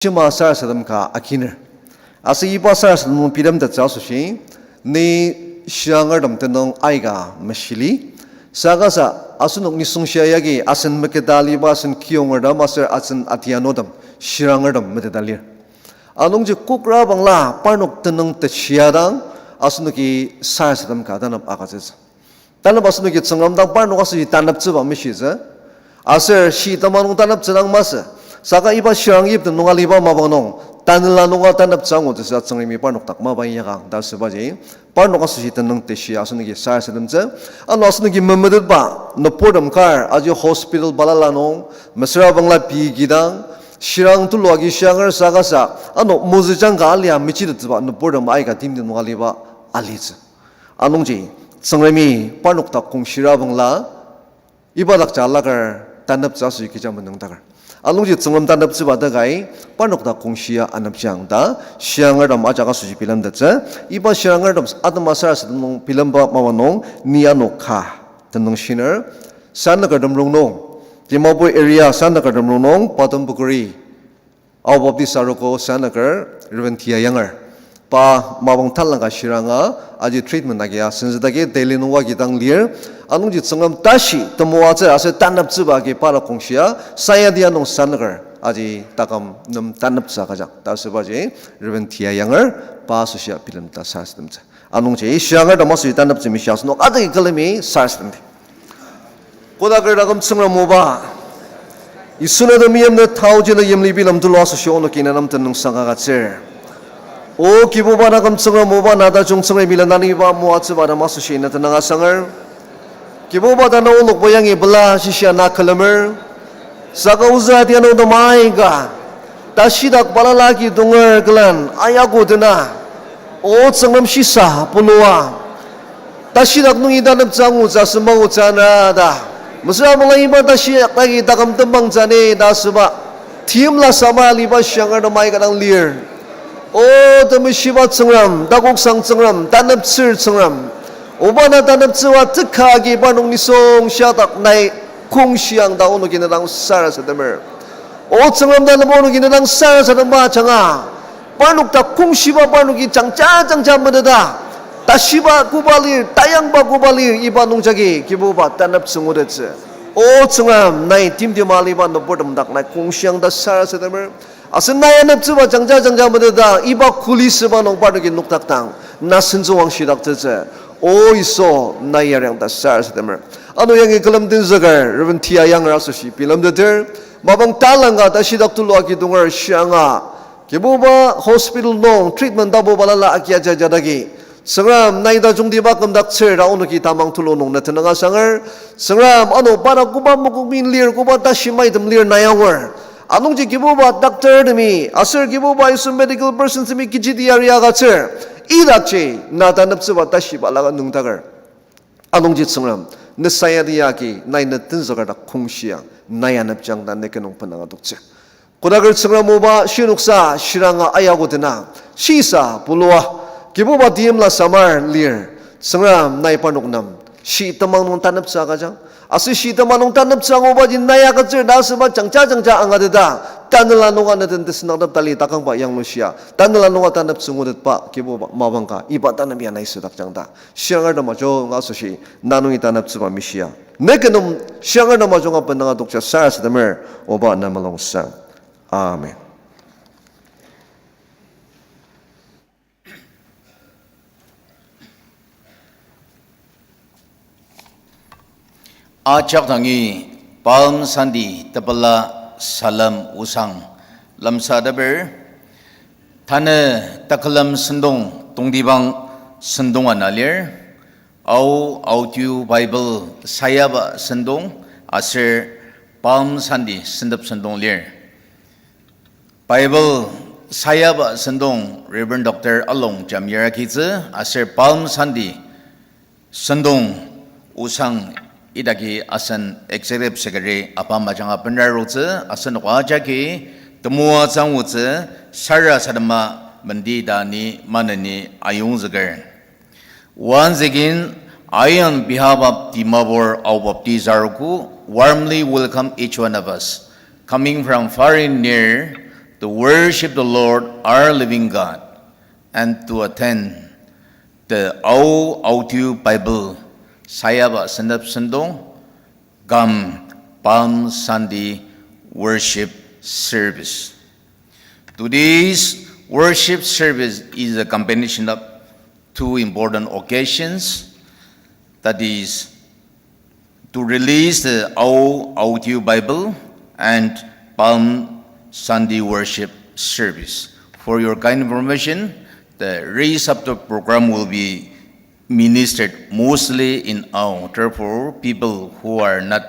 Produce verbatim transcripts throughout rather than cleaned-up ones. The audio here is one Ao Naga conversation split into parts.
shima sarasadem ka akiner. Aser iba sarasadem nung bilemtettsü asoshi, ni shirangertem tenüng aika meshili. Saka sa asenok nisung shia yagi asen meketa aliba asen kiyongertem aser asen atianutem shirangertem meteta lir. Anungji kokra bangla parnok tenüng teshiadang asenoki sarasadem ka tanep agütsütsü. Tanep asenoki Tsüngrem dang parnok asoshi taneptsüba meshitsü. Aser shi temang nung taneptsüdang masü. Saka iba shirang yiptem nung aliba mapang nung tanela nunga taneptsü angutsüsa Tsüngremi parnok dak mapa inyakang ta asübaji, parnok asoshi tenüng teshi asenoki sarasademtsü. Ano asenoki memetetba nüburtem kar aji hospital balala nung, mesüra bangla pei kidang, shirang tulu agi shianger saka sa, ano mozü jangka alia mechitettsüba nüburtem aika timtem nung aliba alitsü. Anungji, Tsüngremi parnok dak kongshira bangla, iba dak ja laker taneptsü asoshi kecha menüngdaker. Anungji Tsüngrem taneptsüba dak ai, parnok dak kongshia anepjang ta, shirangertem ajak asoshi bilemtettsü, iba shirangertem atema sarasadem nung bilemba mapa nung, ni ano ka tenüng shiner, Sanakertem rongnung, Dimapur area Sanakertem rongnung, Padum Pukuri, Ao Baptist Arogo Sanaker, Reverend Tia Yanger. Pa mapang talangka shiranga, aji treatment agia senzüdagi Delhi nung oa kidang lir. Anungji Tsüngrem tashi temoatsü aser taneptsüba agi pa dak kongshia, sayadi anung Sanaker, aji taküm nem taneptsü agüjang ta asübaji, Reverend Tia Yanger, pa asoshia bilemta sarasademtsü. Anungji shirangertem asoshi taneptsü meshia asenok ajaki külemi sarasademdi. Kodaker taküm Tsüngrem oba, Yisu na temeim na taoji na yimli bilem tulu asoshi onoki na nem tenüngsang agütsür. O Kibuba taküm Tsüngrem oba, na tajung Tsüngremi la naniba moatsüba tem asoshi na tenüng asanger. Kibuba, tanü onokba yangi pela shishia na külemer. Saka ozü atianudem aika tashidak balala agi tonger külen ayakudena, O Tsüngrem, shisa pulua tashidak nungi taneptsü angutsü asüma otsü ana ta. Mesüra bangla iba tashidak agi taküm tembang tsüni ta asüba, timla samar aliba shirangertem aika dang lir. O temeshiba Tsüngrem, takoksang Tsüngrem, taneptsür Tsüngrem, oba na taneptsüba teka agi parnok nisung shiadak nai kongshiang ta onoki ne dang sarasademer. O Tsüngrem, tanü onoki ne dang sarasademba ajanga, parnok dak kongshiba parnoki jangja jangja meteta, tashiba koba lir, tayangba koba lir, iba nungjagi Kibuba taneptsü ngutettsü. O Tsüngrem, nai timtima aliba nüburtem dak nai kongshiang ta sarasademer. Aser nai aneptsüba jangja jangja meteta iba kuli süba nung parnoki nokdakdang na sentsüwang shidaktsütsü. O Yisu, nai yariang ta sarasademer. Ano yangi külem tenzüker Reverend Tia Yanger asoshi bilemteter. Mapang talangka tashidak tulu agi tonger shianga, Kibuba, hospital nung treatment tapu balala agi ajajadagi, Tsüngrem, nai tajungtiba kümdaktsür ta onoki tamang tulu nung na tenüng asanger. Tsüngrem, ano para koba mokokmi lir, koba tashi maitem lir nai angur. Anungji Kibuba, doctortemi aser Kibuba Yisu medical personsmi kechi teyari agütsür. Idakji na taneptsüba tashi balaka nüngdaker. Anungji Tsüngrem, ne sayadi agi nai ne tenzüker dak kongshiang, nai anepjang ta ne ki nung benanga toktsü. Kodaker Tsüngrem oba, shinoksa shiranga ayakudena, shisa pulua, Kibuba timla samar lir. Tsüngrem, nai parnok nem shi temang nung taneptsü agüjang. Aser shi temang nung taneptsü angubaji nai agütsür ta asüba jangja jangja angateta, tanela nunga ne den tesünangtep tali takangba yanglushia, tanela nunga taneptsü ngutetba Kibuba mapang ka iba tanep ya nai südakjang ta shirangertem ajunga asoshi na nungi taneptsüba meshia, ne ki nem shirangertem ajunga benanga tokja sarasademer, oba na mulungsang. Amen. Ajak dangi Palm Sunday tepela salem osang lemsateper. Tanü tekülem sentong tongtibang sentong ana lir. Ao, aotiu Bible sayaba sentong aser Palm Sunday sentep sentong lir. Bible sayaba sentong Reverend Doctor Along Jamir agitsü aser Palm Sunday sentong osang idaki asen Executive Secretary apa majanga benrarutsü asenok ajaki temoatsü angutsü sarasadema menti ta ni maneni ayongzüker. Once again, I, on behalf of Dimapur Ao Baptist Arogo, warmly welcome each one of us, coming from far and near, to worship the Lord, our living God, and to attend the Ao Audio Bible sayaba sentep sentong, cum Palm Sunday worship service. Today's worship service is a combination of two important occasions, that is, to release the Ao Audio Bible and Palm Sunday worship service. For your kind information, the rest of the program will be ministered mostly in Ao. Therefore, people who are not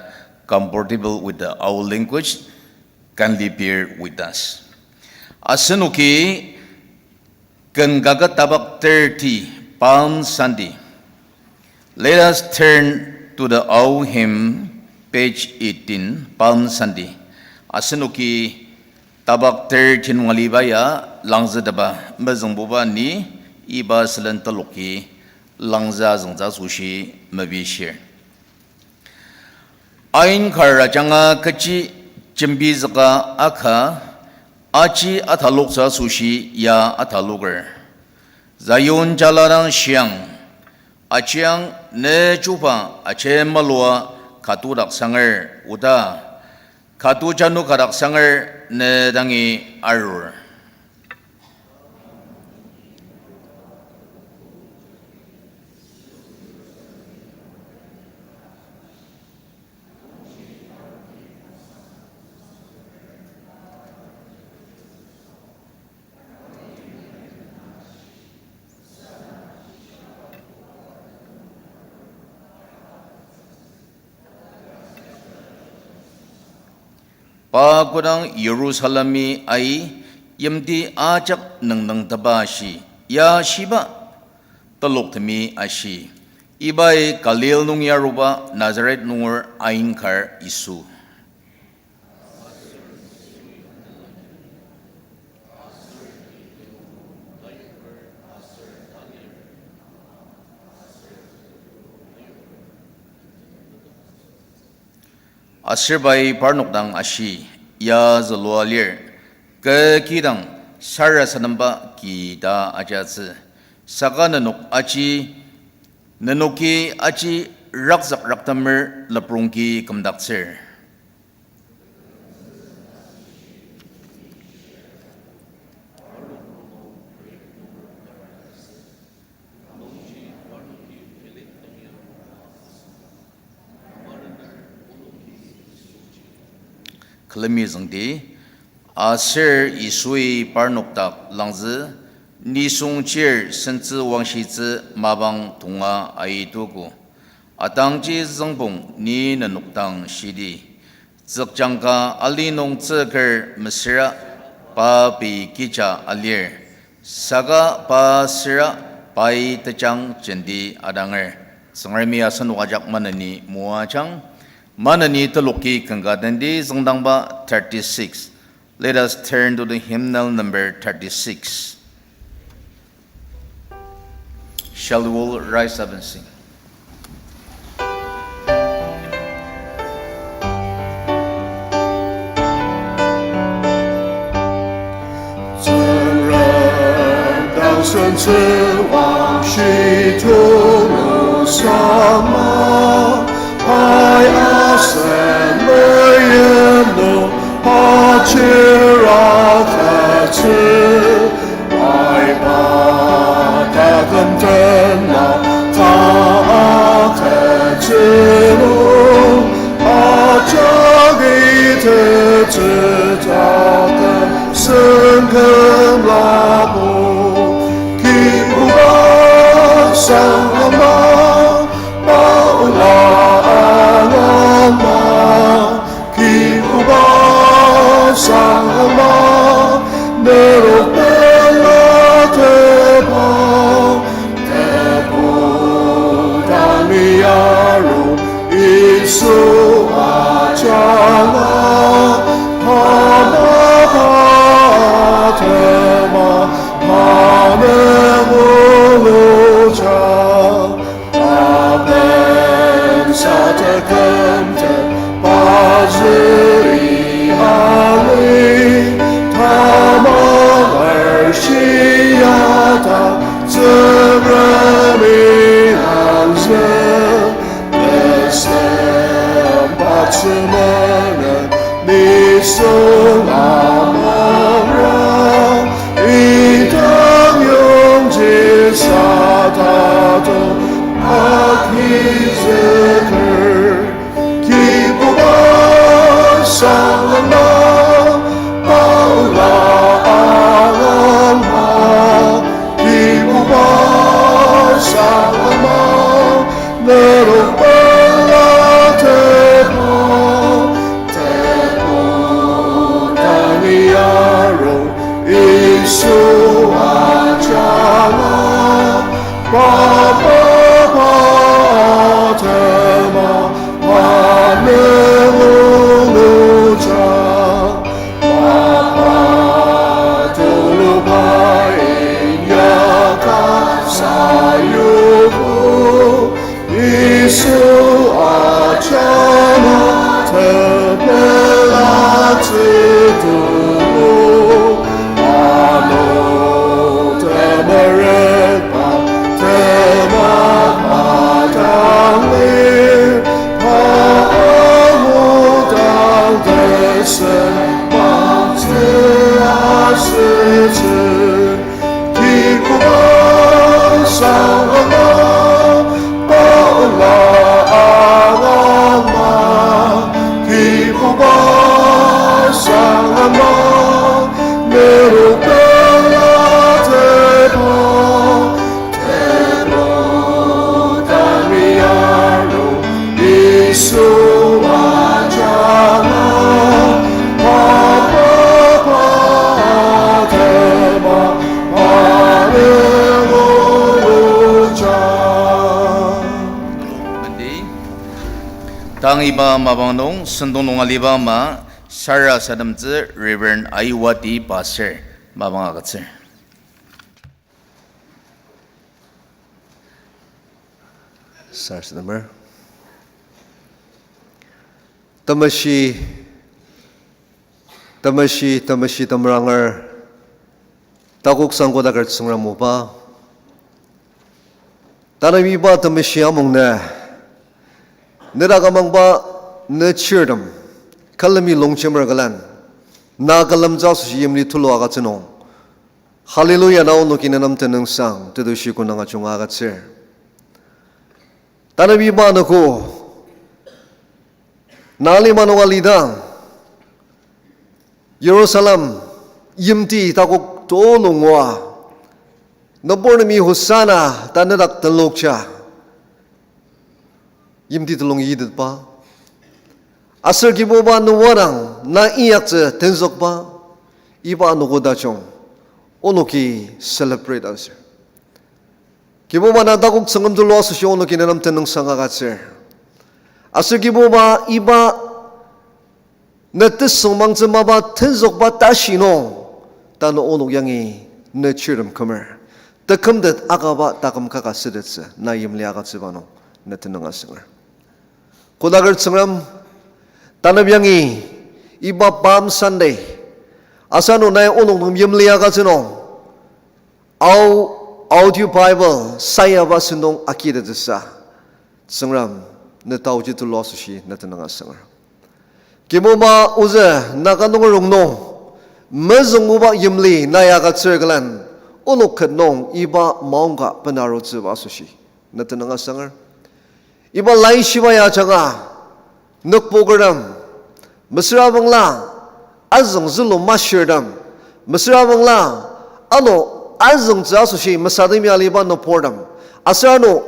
comfortable with the Ao language, kindly bear with us. Asenoki ken kaket tapak thirty, Palm Sunday. Let us turn to the Ao hymn, page eighteen, Palm Sunday. Asenoki tapak thirty nung aliba ya langzütaba mezüngbuba ni iba sülen teloki langzü azüngtsü asoshi mepishir. Ain kar ajanga kechi jembizüka aka, aji ataloktsü asoshi ya ataloker. Zion jala dang shiang, ajiang ne chuba ajemalua katodak sanger oda, kato janu kadak sanger ne dangi arur. Pa kodang Jerusalemi ai yimti ajak nüngdangteba ashi, ya shiba teloktemi ashi, ibai Galil nung aruba Nazaret nunger ainkar Yisu. Aser pai parnok dang ashi, ya zülua lir, kü kidang sarasademba ki ta ajatsü. Saka nenok aji, nenoki aji rakzük raktemer leprongki kümdaktsür. Külemi züngdi, aser Yisui parnok dak langzü, nisung chir sentsü wangshitsü mapang tonga aitogo. Atangji züngpong ni nenok dang shidi. Tsükjangka ali nung tsüker mesüra pa pei kija alir. Saka pa süra pai tejang jenti adanger. Tsüngremi asenok ajak maneni moajang. Maneni teloki kanga tendi züngdangba thirty-six. Let us turn to the hymnal number thirty-six. Shall we all rise up and sing? Kibuba sangama, nerok pela teba, tebu dang liaru, Yisu ajanga, hama pa tema, mane muluja. Yisu ajanga, papa pa atema, manenulu ja, papa tuluba inyaka sayubu, Yisu ajanga tepela tsütulu, ano temeretba tema pa dang lir, pa angudang tesem pa tsü asütsü. Kibuba sangama, paula angama, Kibuba sangama, merukela teba, teba tami aro, Yisu ajanga, papa pa atema, manenulu ja. Tang iba mapang nung sentong nung aliba ama sarasademtsü Reverend Aiwati Pastor mapang agütsür. Sarasademer. Temeshi, temeshi, temeshi temeranger, takok sangko taker Tsüngrem oba. Tanü iba temeshi amung nü, ne dak amangba ne chirtem, külemi longjemer külen, na külemtsü asoshi yimli tulu agütsü nung, Hallelujah, na onoki ne nem tenüngsang tetushi kü nung ajunga agütsür. Tanü iba anogo, na lima nung alidang, Jerusalem yimti takok tulu ngua, nübur nemi Hosanna ta ne dak telokja, yimti telung yitetba. Aser Kibuba ne wadang na inyaktsü tenzükba, iba anogo tajung onoki celebrate asür. Kibuba na takok tsüngem tulu asoshi onoki ne nem tenüngsang agütsür. Aser Kibuba iba ne tesüngmangtsü mapa tenzükba tashi nung, tanü onok yangi ne chirtem kümer, tekümtet akaba taküm kaka sütettsü na yimli agütsüba nung ne tenüng asünger. Kodaker Tsüngrem, tanü yangi iba Palm Sunday, asanu nai onok nem yimli agütsü nung, Au, audio Bible sayaba sentong akitettsüsa, Tsüngrem, ne taoji tulu asoshi ne tenüng asünger. Kibuba ozü Naga nunger rongnung, mezünguba yimli nai agütsür külen, onok ket nung iba maongka benarutsüba asoshi ne tenüng asünger. Iba laishiba ya ajanga, nükpokertem, mesüra bangla, azüng zülu mashirtem, mesüra bangla, ano azüngtsü asoshi mesademya aliba nübortem, aser ano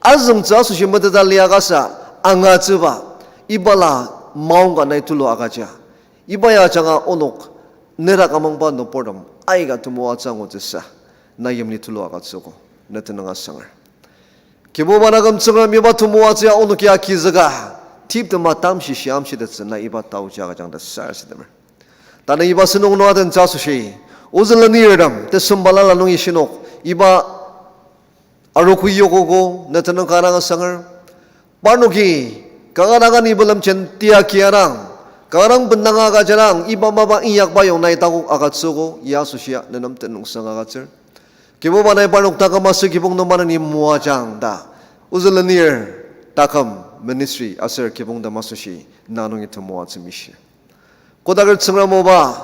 azüngtsü asoshi meteta liakasa angatsüba, ibala maongka nai tulu agüja. Iba ya ajanga onok ne dak amangba nübortem aika temoatsü angutsüsa, na yimli tulu agütsüogo, ne tenüng asünger. Kibuba na küm Tsüngrem iba temoatsü ya onoki agizüka, tiptema tamshi shiamshitettsü na iba taoji agüjang ta sarasademer. Tanü iba sentong nung adentsü asoshi, ozü lenirtem, tesem balala nungi shinok, iba arogo yokogo, ne tenüng kanga dang asanger. Parnoki, kanga dang ani bilemjen tia kiadang, kanga dang bendanga agüjadang, iba mapa inyakba yong nai takok agütsüogo, ya asoshia ne nem tenüngsang agütsür. Kibuba nai parnok taküm aser kibong nem maneni moajang ta, ozü lenir taküm ministry aser kibongtem asoshi na nungi temoatsü mishir. Kodaker Tsüngrem oba,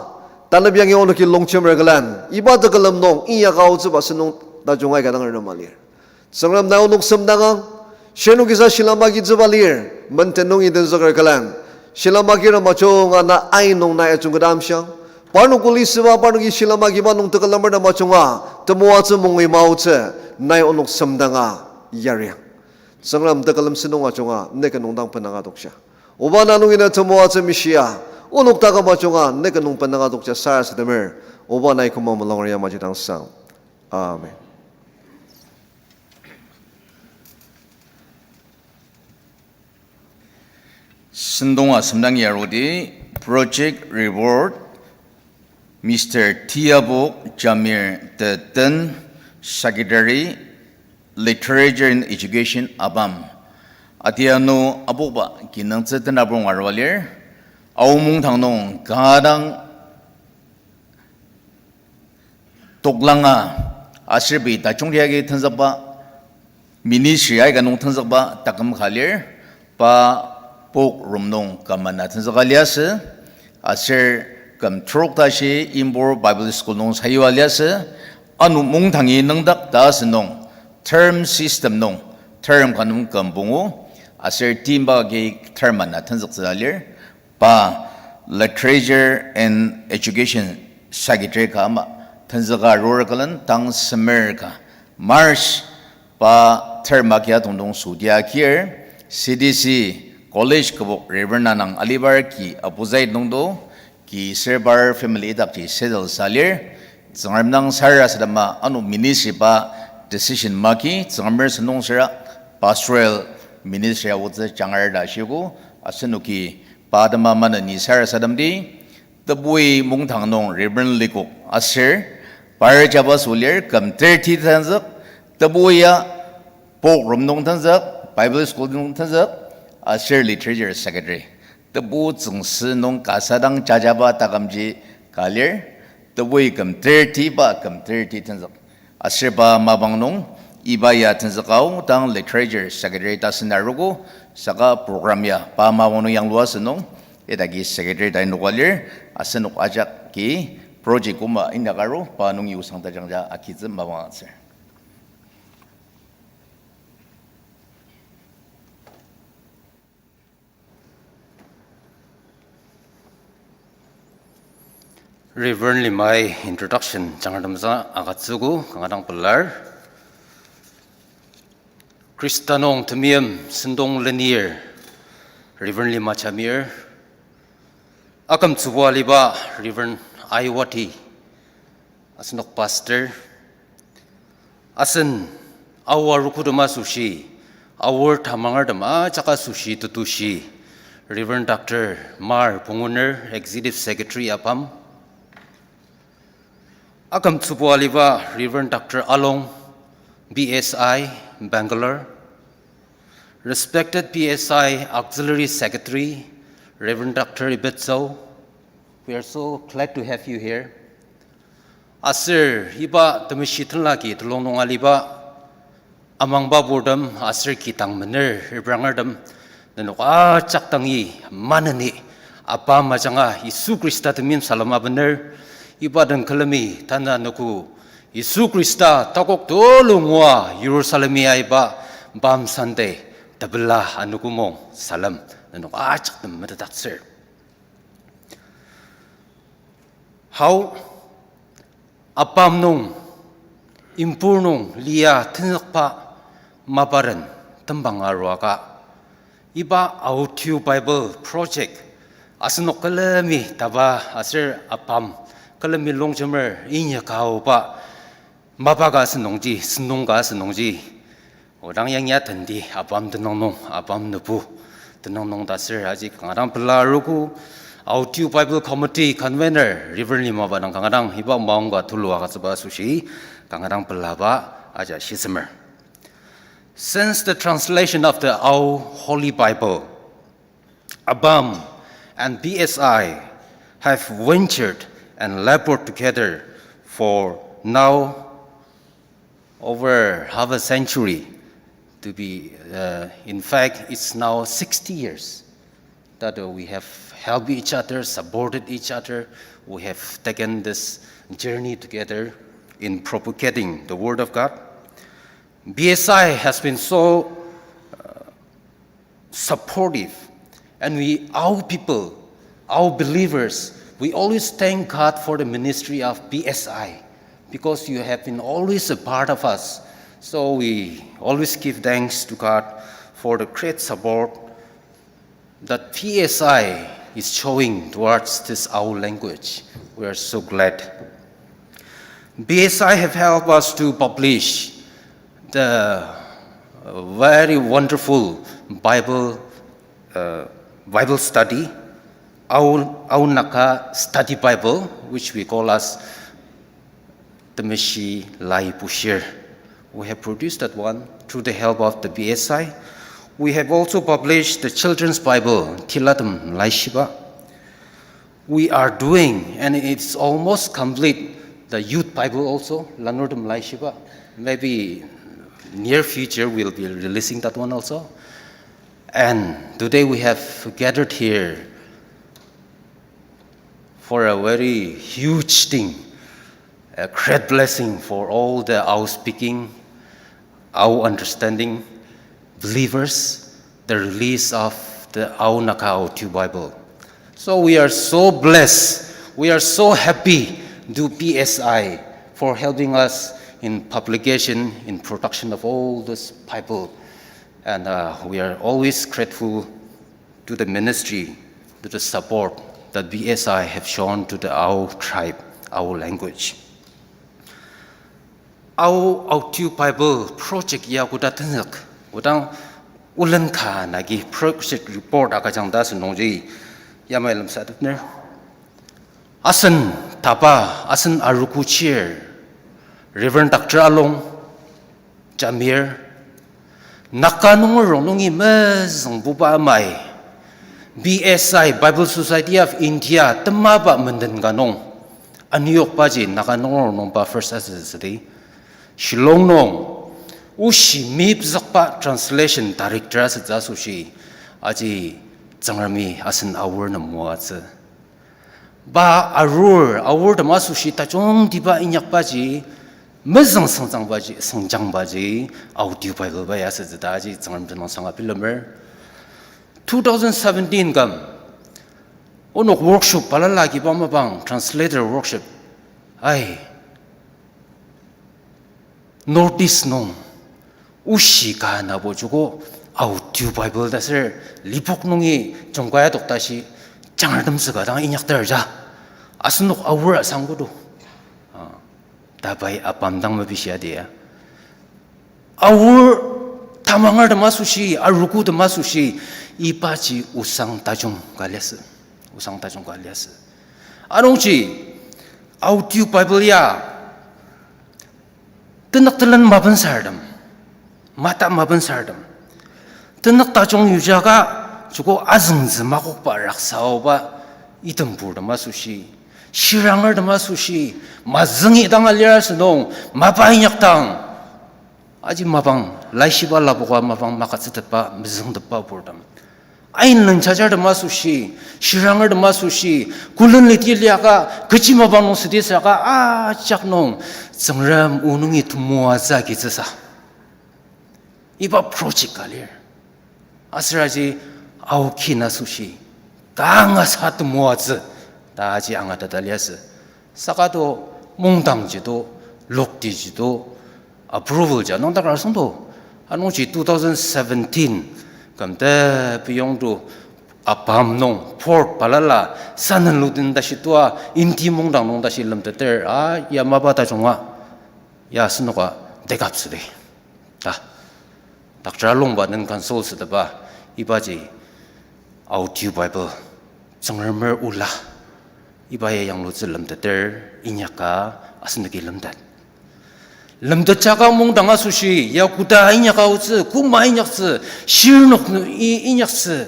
tanü yangi onoki longjemer külen, iba tekülem nung inyaka aotsüba sentong tajung aika dang arema lir. Tsüngrem nai onok semdangang, shirnokisa shilem agitsüba lir, menden nungi tenzüker külen, shilem agirtem ajunga na ai nung nai ajungketa amshiang, parnok kuli süba parnoki shilem agiba nung tekülemertem ajunga temoatsü mungi maotsü, nai onok semdanga yariang. Tsüngrem tekülem sentong ajunga ne ket nung dang benanga tokja. Oba na nungi na temoatsü mishia, onok taküm ajunga ne ket nung benanga tokja sarasademer. Oba nai küma mulunger yamaji dang sang. Amen. Sentong asem dang yarudi, Project Reward, Mister Tiabok Jamir Teten, Secretary, Literature and Education ABAM. Atianu abokba kinungtsü tenabong arua lir, Ao Mungdang nung kanga dang toklanga aser pei tajungtiagi tenzükba, ministry aika nung tenzükba taküm ka lir, pa pok rom nung küm ana tenzüka liasü, aser küm trok tashi Impur Bible School nung sayua liasü, ano Mungdangi nüngdak ta asünung, term system nung, term ka nung küm pungu, aser timba agi term ana tenzüktsüla lir, pa Literature and Education Secretary ka ama tenzüka arur külen tang semer ka March pa term agi atongtong südi akir, C D C College kübok Reverend Anang Alibar ki opposite nungdo, ki serbar family idakji settle sa lir, Tsüngrem dang sarasadema ano ministry pa decision maki, Tsüngremer sentong süra pastoral ministry aotsü jangar ta shiogo, asenoki pa atema maneni sarasademdi, tebui Mungdang nung Reverend Likok aser par jabaso lir küm thirty tenzük, tebui ya pok rom nung tenzük, Bible School nung tenzük, aser Literature Secretary. Tebu tsüngsü nung kasa dang jajaba takümji ka lir, tebui küm thirty pa küm thirty tenzük. Aser pa mapang nung iba ya tenzüka aodang Literature Secretary tasen arogo, saka program ya pa mapang nung yanglua asünung, idaki Secretary ta inoka lir, asenok ajak ki project koma inyaka aru, pa nungi osang tajangja agitsü mapang atsür. Reverend Limai introduction jangratemtsü agütsüogo kanga dang pelar. Khrista nung temeim sentong lenir Reverend Lima Jamir, akümtsüba aliba Reverend Aiwati, asenok pastor, asen Ao arogotem asoshi, Aor tamangertem ajak asoshi tetushi, Reverend Doctor Mar Punguner, Executive Secretary ABAM, akümtsüba aliba Reverend Doctor Along, B S I, Bangalore, respected B S I Auxiliary Secretary, Reverend Doctor Ibetsou, we are so glad to have you here. Aser iba temeshi tenlaki telung nung aliba amangba purtem aser kidang mener reprangertem, nenok ajak dangi maneni ABAM ajanga Yisu Khrista temeim salem abener. Iba den külemi tanü anogo Yisu Khrista takok tulu ngua Jerusalemi aiba Palm Sunday tepela anogo mung salem nenok ajak nem metetdaktsür. Hau, ABAM nung, Impur nung lia tenzükba maparen tembang aruaka, iba Audio Bible Project asenok külemi taba aser ABAM külemi longjemer inyaka aoba mapa ka asünungji, sentong ka asünungji, odang yangi atenti, ABAM tenüng nung, ABAM nübu tenüng nung ta aser aji kanga dang pela arogo, Audio Bible Committee Convener Reverend Limaba dang kanga dang iba maongka tulu agütsüba asoshi kanga dang pelaba aja shisemer. Since the translation of the Ao Holy Bible, ABAM and B S I have ventured and labored together for now over half a century. To be, uh, in fact, it's now sixty years that, uh, we have helped each other, supported each other. We have taken this journey together in propagating the Word of God. B S I has been so, uh, supportive. And we, Ao people, Ao believers, we always thank God for the ministry of B S I because you have been always a part of us. So we always give thanks to God for the great support that B S I is showing towards this Ao language. We are so glad. B S I have helped us to publish the very wonderful Bible, uh, Bible study, Ao, Ao Naga Study Bible, which we call as Temeshi Lai Bushir. We have produced that one through the help of the B S I. We have also published the Children's Bible, Tilatem Laishiba. We are doing, and it's almost complete, the Youth Bible also, Lanurtem Laishiba. Maybe near future we'll be releasing that one also. And today we have gathered here for a very huge thing, a great blessing for all the Ao speaking, Ao understanding believers, the release of the Ao Naga Audio Bible. So we are so blessed, we are so happy to B S I for helping us in publication, in production of all this Bible. And, uh, we are always grateful to the ministry, to the support that B S I have shown to the Ao tribe, Ao language. Ao Audio Bible project ya koda tenzük, kodang olen ka nagi project report agüjang ta asünungji yamai lemsatepner. Asen taba, asen arogo chair, Reverend Doctor Along Jamir, Naga nunger rongnungi mezüngbuba amai, B S I, Bible Society of India, temaba menden ka nung, aniyokbaji Naga nunger rongnungba first asütsüdi, Shillong nung, oshi mepzükba translation director asütsü asoshi, aji Tsüngremi asen Aor nem moatsü. Pa arur, Aortem asoshi tajungtiba inyakbaji, mezüng sengjangbaji, sengjangbaji, Audio Bible ba ya asütsü ta aji Tsüngrem tenüngsang abilemer. Two thousand seventeen küm, onok workshop balala kiba mapang translator workshop. Ai, North East nung oshi ka nabo joko Audio Bible ta ser Lipok nungi jungkaya toktashi jangratemtsü ka dang inyakter ja. Asenok Aor asangkodo. Ah, ta pai apam dang mepishia dia. Aor tamangertem asoshi, arogotem asoshi, ibaji osang tajung ka liasü. Osang tajung ka liasü. Anungji, Audio Bible ya, tenük telen mapensartem, mata mapensartem, tenük tajung yujaka, joko azüngtsü makokba raksaoba, itempurtem asoshi, shirangertem asoshi, mazüngi dang alir asünung, mapa inyakdang, aji mapang, laishiba lapoka mapang makatsütetba, mezüngtepba purtem. Ain len jajartem asoshi, shirangertem asoshi, kulen liti liaka, kechi mapang nung südi saka, ajak nung, Tsüngrem o nungi temoatsü agitsüsa. Iba project ka lir. Aser aji Ao kin asoshi, kanga sa temoatsü, ta aji angatata liasü. Saka to mungdangji to, lokti ji to, approval ji nung takar asüngdo. Anungji two thousand seventeen, kümte piyong to apam nung, port balala, sanenluden tashi tua, Hindi mungdang nung tashi lemteter, a, ya mapa tajunga, ya asenoka take up südi. Ta, Doctor Alongba den consult süteba, ibaji Audio Bible, Tsüngremer ola, iba ya yanglutsü lemteter, inyaka, asenoki lemtet. Lemtetjaka mungdang asoshi, ya koda inyaka aotsü, koma inyaktsü, shirnok nu i-, inyaktsü.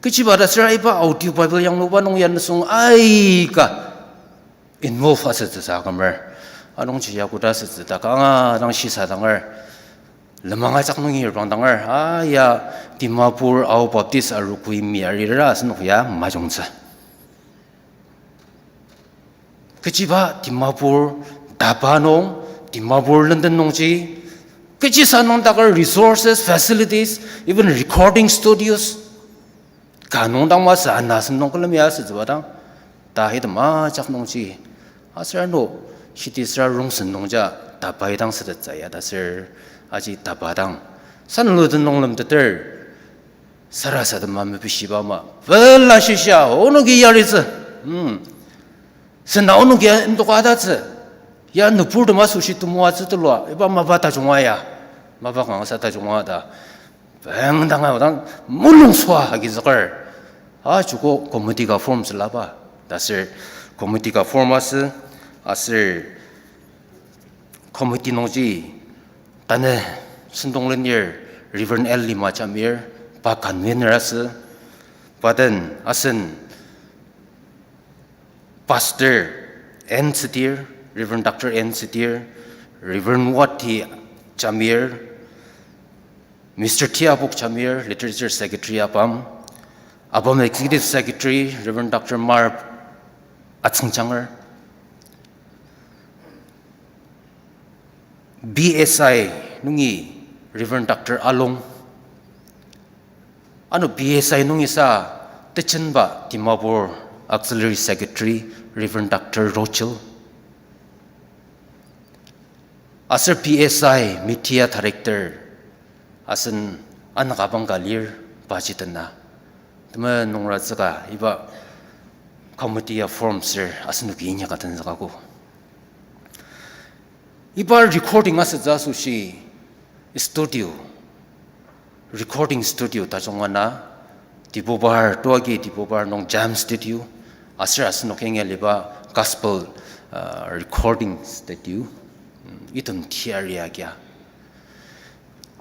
Kechiba ta süra iba Audio Bible yangluba nung ya nisung aika involve asütsü sa kümer. Anungji ya koda asütsü ta kanga dang shisadangr. Lemang ajak nungi reprangdangr. A ya Dimapur Ao Baptist Arogoi Miyari ra asenok ya majungtsü. Kechiba Dimapur taba nung, Dimapur lenden nungji, kechisa nung takar resources, facilities, even recording studios, ka nung dang masü ana asem nung külemi asütsüba dang, ta item ajak nungji, aser ano, shiti süra rongsen nungja, tabai dang sütettsü ya ta ser, aji taba dang, sanluden nung lemteter, sarasadema mepishiba ama, pela shisa, onoki yaritsü. Hmm. Sena onok ya ndoka atatsü. Ya nüburtem asoshi temoatsü telua, iba mapa tajunga ya. Mapa kangasa tajunga ta. Bang danga dang mulung sua agi zakar. A chuko committee ka form sülaba. Ta sür committee ka form asü, aser committee nungji tanü sentong lenir Reverend L Lima Jamir, pa convener asü, pa den asen Pastor N Sitir, Reverend Doctor N Sitir, Reverend Wati Jamir, Mister Tiabuk Jamir, Literature Secretary apam, apam Executive Secretary, Reverend Doctor Mar Atsüngjanger, B S I nungi Reverend Doctor Along, ano B S I nungi sa tejenba Dimapur Auxiliary Secretary Reverend Doctor Rochel, aser B S I Media Director asen anaka bangka lir paji tena. Teme nungratsüka iba committee ya form ser asenoki inyaka tenzüka ko. Iba recording asütsü asoshi studio, recording studio tajung ana, Diphupar, toagi Diphupar nung Jam Studio, aser asenok yangi aliba Gospel, uh, Recording Studio, mm, item theory agia.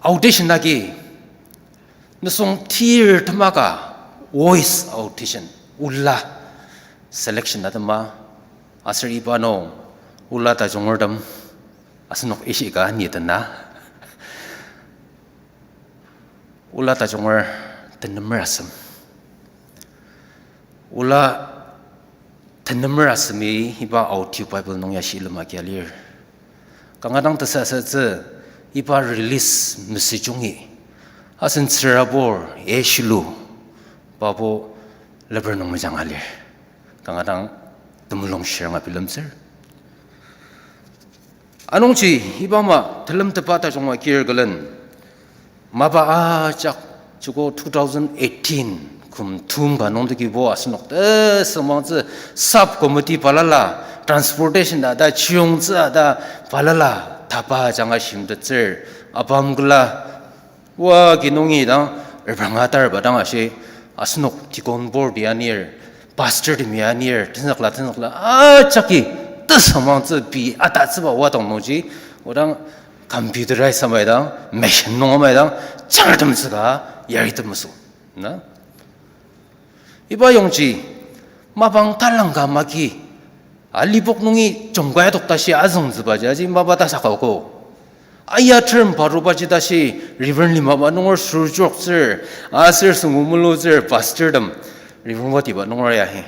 Audition agi, nisung tir temaka voice audition, ola selection atema, aser iba nung ola tajungertem, asenok ishika ni tena. Ola tajunger tenemer asem. Ola tenemer asemi iba audio Bible nung ya shilem agia lir. Kanga dang tesasütsü iba release mesüjungi asen tsürabur eshilu pabo leper nung mejanga lir. Kanga dang temulung shiranga bilemtsür. Anungji iba ama telemtepa tajunga kir külen mapa ajak joko two thousand eighteen kum tum ka nungtekibo asenok tesüngmangtsü subcommittee balala, transportation ta, ta chiyongtsü ta balala tapa ajanga shimtettsür apam küla. Wa kinungi dang, repranga tarba dang ashi, asenok deacon board ya anir, pastor temi anir, tenzükla, tenzükla, ajaki, tesüngmangtsü pei atatsüba wadang nungji, odang computerize amai dang, machine nung amai dang, changtemtsüka, yaritemtsü. Na? Iba yongji, mapang talangka maki, alipok nungi jungkai adok tashi azüngtsübaji aji mapa ta sakao ko. Aya term parubaji tashi Reverend Limaba nunger surjoktsür, aser süngu mulutsür pastor tem, Reverend Watiba nunger ya hi.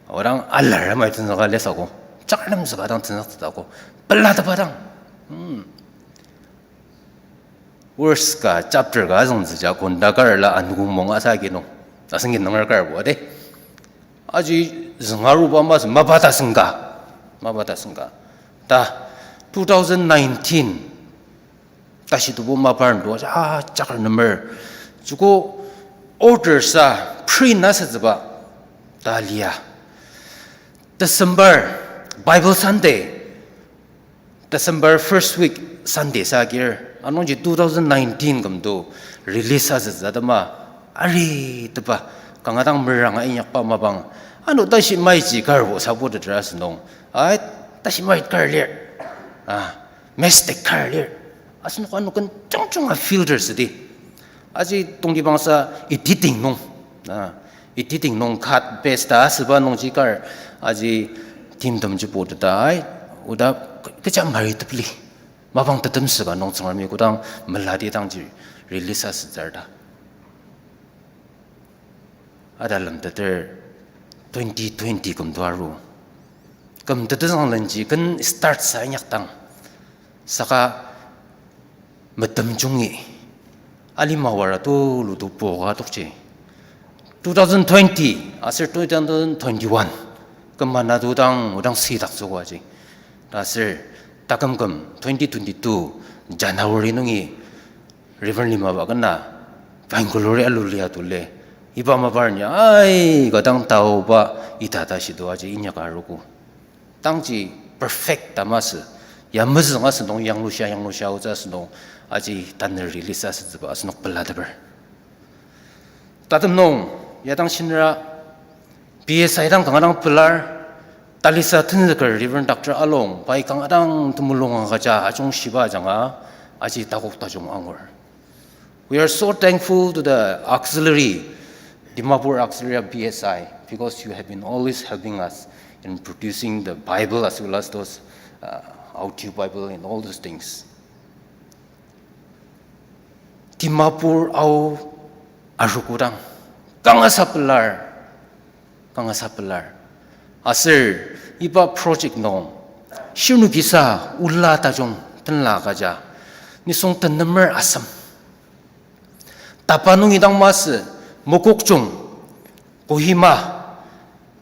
Odang alar amai tenzüka lesako. Chakram züka dang tenzüktsütako. Pelatepa dang. Hmm. Verse ka chapter ka azüngtsüja konda karla anugumong asa kinung. Asüngki nunger karbo ade. Aji züngaruba masü mapa ta sengka. Mapa ta sengka. Ta two thousand nineteen tashi tubo mapar ndo aja, ah, chakar number. Joko order sa print asütsüba ta lia. December Bible Sunday. December first week Sunday sa agir, anungji two thousand nineteen kümto release asütsü atema, ari tepa, kanga dang meranga inyakba mapang, ano tashi maiji karbo sabo tetra asünung, ai, tashi mai kar lir, ah, mistake kar lir, asenok ano ken chungchunga filter südi. Aji tongtibangsa editing nung, ah, editing nung cut paste ta asüba nungji kar, aji timtemji po teta ai, oda kecha mari tepli. Mapang tetemsüba nung Tsüngremi kodang meladi dangji release asütsür ta. Ada lemteter twenty twenty kümto aru. Küm tetezünglenji ken start sa inyaktang. Saka metemjungi alima wara tulu to poka tokji. Two thousand twenty aser two thousand twenty-one kümana to dang odang sidaktsüogo aji. Ta aser taküm küm twenty twenty-two January nungi Reverend Limaba kena Bangalore alu lia tule. Iba mapar ni aika dang taoba ita ta shido aji inyaka arogo. Tangji perfect ta masü, ya mezüng asünung, yanglushia, yanglushia aotsü asünung, aji tanü release asütsüba asenok pelateper. Tatem nung, ya dang shinra, B S I dang kanga dang pelar, talisa tenzüker Reverend Doctor Along, pai kanga dang temulung agüja ajungshiba ajanga, aji takok tajung angur. We are so thankful to the auxiliary, Dimapur Auxiliary of B S I, because you have been always helping us in producing the Bible as well as those, uh, audio Bible and all those things. Dimapur Ao arogo dang kangasa pelar, kangasa pelar. Aser iba project nung shirnokisa ola tajung tenla agüja, nisung tenemer asem. Tapa nungi dang masü, Mokokchung, Kohima,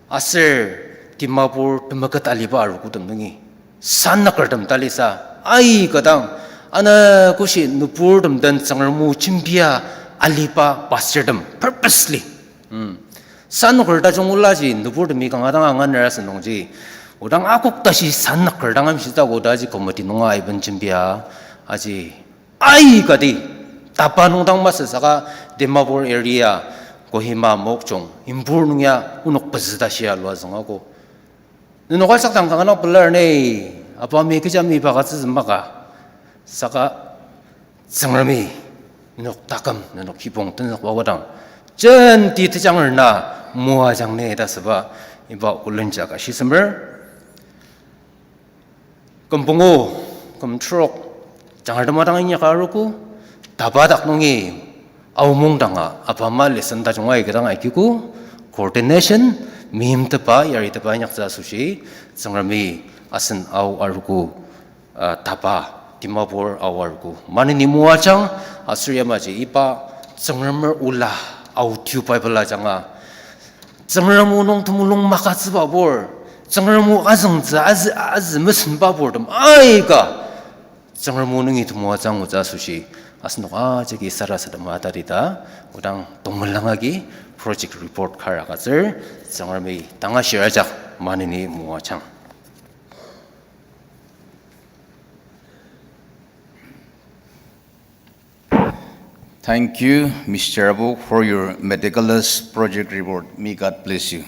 aser Dimapur temeket aliba arogotem nungi sanükertem talisa, aika dang, ana koshi nüburtem den Tsüngrem o jembia aliba pastortem purposely, mm, sanüker tajung olaji nüburtemi kanga dang anganer asünungji, odang akok tashi sanüker dang amshitsü koda aji committee nunga aiben jembia, aji aikati, Tapa nung dang masü saka Dimapur area, Kohima, Mokokchung, Impur nung ya onok pezü tashi alua zünga ko. Nenok ajak dang kanga dang pelar ni, apami kechami iba ka tsüzü maka. Saka Tsüngremi nenok taküm, nenok kibong tenzükba wadang jenti tejanger na moajang ni ta süba iba olenja ka shisemer. Küm pungu, küm trok, jangar temadang inyaka arogo, tapa dak nungi, aomong danga, apama lesson tajung aika dang aikigo, coordination, meimtepa, yaritepa inyaktsü asoshi, Tsüngremi asen Ao arogo, uh, tapa, Dimapur Ao arogo maneni moajang, aser yamaji iba Tsüngremer ola, audio Bible ajanga, Tsüngrem o nung temulung makatsüba pur, Tsüngrem o azüngtsü azü, azü mesenba purtem aika, Tsüngrem o nungi temoatsü angutsü asoshi, asenok ajaki sarasadema tatita, odang tongmelang agi project report kar agütsür, Tsüngremi tanga shirajak maneni moajang. Thank you, Mister Abok, for your meticulous project report. May God bless you.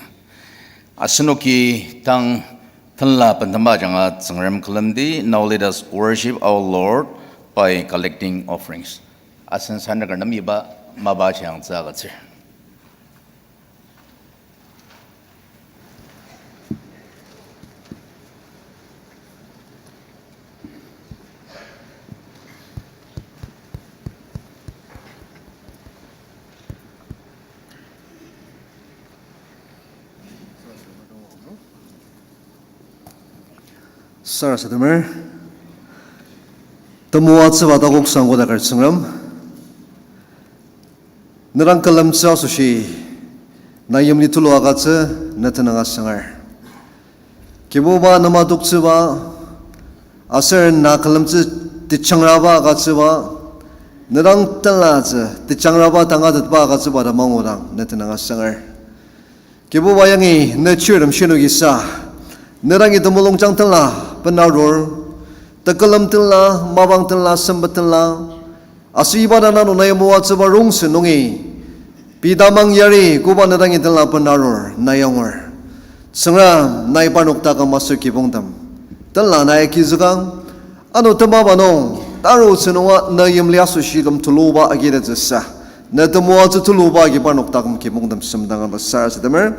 Asenoki tang tenla bendema ajanga Tsüngrem külemdi. Now let us worship our Lord by collecting offerings. Asen sanüker nem iba mapa shiangtsü agütsür. Sarasademer, temoatsüba takoksang kodaker Tsüngrem, ne dang külemtsü asoshi, na yimli tulu agütsü, ne tenüng asangar. Kibuba ne matoktsüba, aser na külemtsü tejangraba agütsüba, ne dang tenlatsü tejangraba tangatetba agütsüba ta mangudang, ne tenüng asangar. Kibuba yangi ne chirtem shinokisa, ne dangi temulungjang tenla benarur, tekülem tenla, mapang tenla, sempet tenla, aser iba dang nano nai moatsüba rongsen nungi, pei tamang yari koba ne dangi tenla benarur, nai angur. Tsüngrem, nai parnok taküm aser kibongtem tenla nai agizükang, ano temaba nung, tarutsü nunga ne yimli asoshi tem tuluba agitetsüsa, ne temoatsü tuluba agi parnok taküm kibongtem semdangaba sarasademer.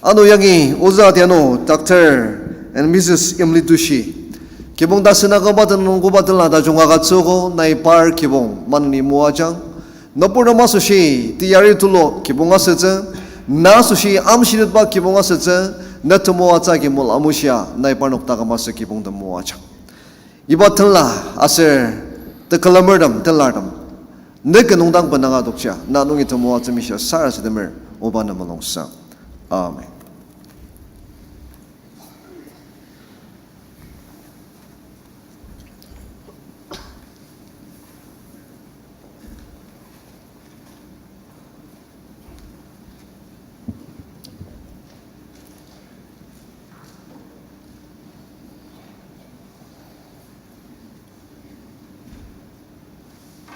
Ano yangi ozü ati ano Doctor and Missus Imlitushi, kibong tasen akaba tenüng koba tenla tajung agütsüogo, nai par kibong maneni moajang. Nüburtem asoshi teyari tulu kibong asütsü, na asoshi amshitetba kibong asütsü, ne temoatsü agi mulamushia nai parnok taküm aser kibongtem moajang. Iba tenla aser tekülemertem tenlartem, ne ki nungdang benanga tokja, na nungi temoatsü mishia sarasademer, oba ne mulungsang. Amen.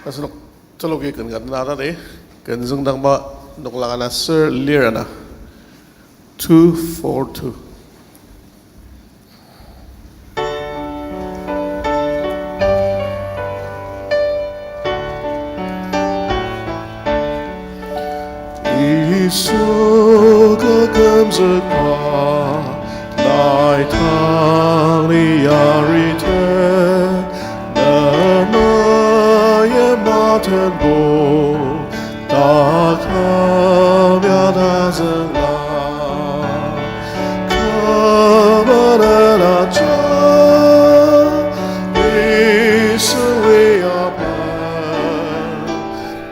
Asenok teloki ken ka na tadi, ken züngdangba noklang ana ser lir ana. Two four two. Yisu kakümzükba, nai tang ni yarite, namaye matenbo, takam ya tazüngla. Kü manena ja, Yisu ya pa,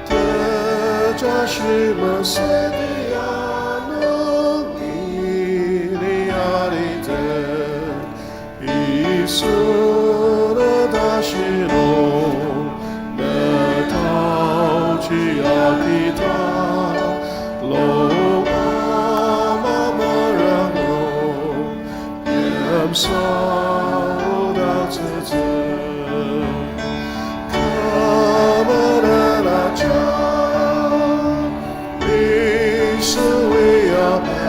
tejashi masü tianung ni yarite. Yisu ne tashi nung ne taochi agüta, lo ama merang nung yimsü oda tsütsü. Kü manena ja, Yisu ya pa,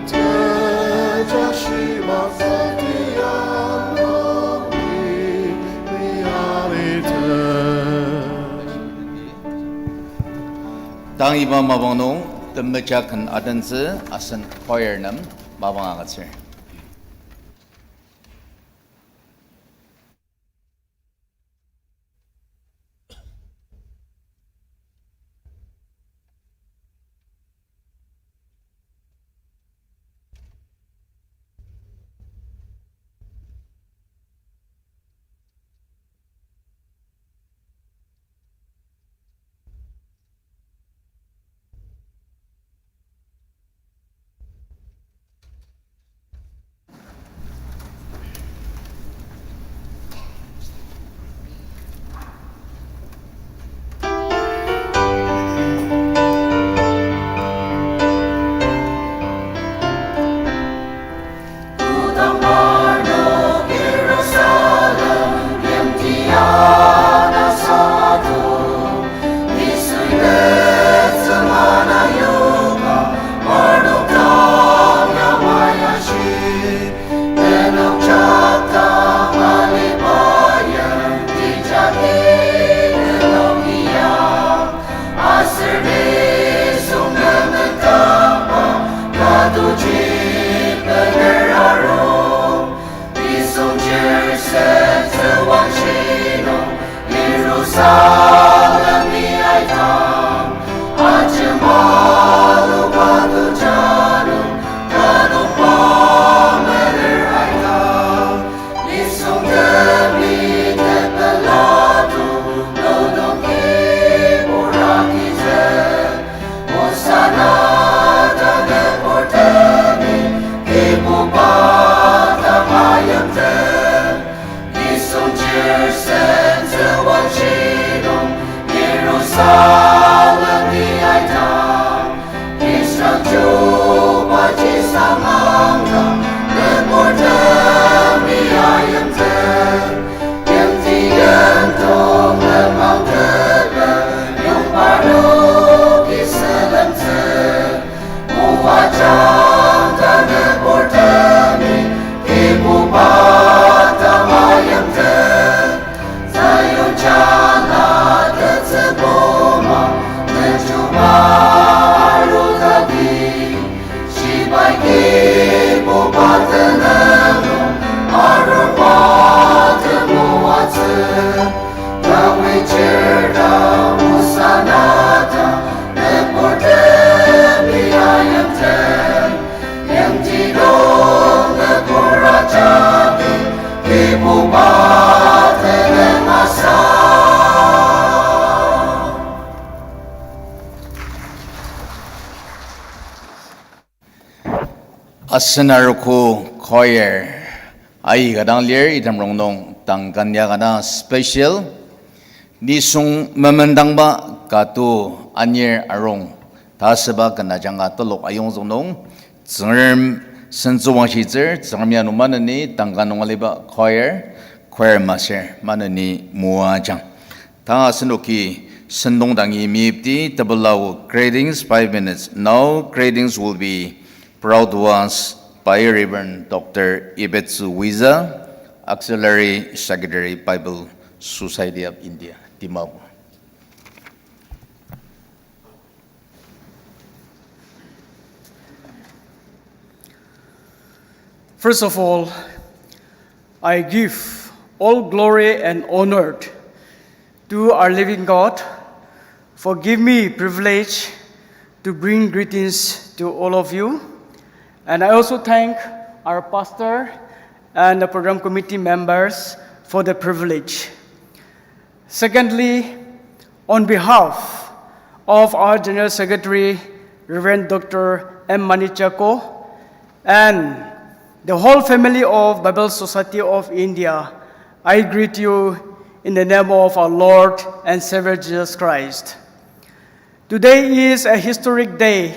tejashi masü tianung ni yarite. Tang iba mapang nung temeja ken adentsü asen choir nem mapang agütsür. Aser nisung memetangba, tadoji bener aru. Nisung chir sentsü wangshi nung, Jerusalem-i aidang. Ajemalu kadu janu, tanukba mener aidang. Nisung temi tepela tu, lodong kibur agizük. Hosanna ta nüburtemi, Kibuba ta mayimtem. Nisung chir sentsü wangshi nung, Jerusalem-i aidang. Israel chubaji samangdang, nüburtemi ayimtsü. Yimti yimdong lenmang tepel, yong parnoki sülemtsü. Moajang ta nüburtemi, Kibuba ta mayimtem. Zion jala tetsü puma, nechuba arudagi. Shibai Kibuba tenüng nung, arurba temoatsü. Dawid chirta Hosanna ta, nüburtemi ayimtem. Yimti nung nübur ajaki, Kibuba tenüng asa. Asen arogo choir aika dang lir, item rongnung tang kanya ka dang special. Nisung memetangba katu anir arung ta asüba ken ajanga telok ayongzük nung, Tsüngrem sentsü wangshitsür, Tsüngrem ya nung maneni tang ka nung aliba choir, choir master maneni moajang. Tanga asenoki sentong dangi meyipti tepela o greetings, five minutes. Now greetings will be brought to us by Reverend Doctor Ibetsu Wiza, Auxiliary Secretary, Bible Society of India, Dimapur. First of all, I give all glory and honor to our living God for give me privilege to bring greetings to all of you. And I also thank our pastor and the program committee members for the privilege. Secondly, on behalf of our General Secretary, Reverend Doctor M Manichako, and the whole family of Bible Society of India, I greet you in the name of our Lord and Savior Jesus Christ. Today is a historic day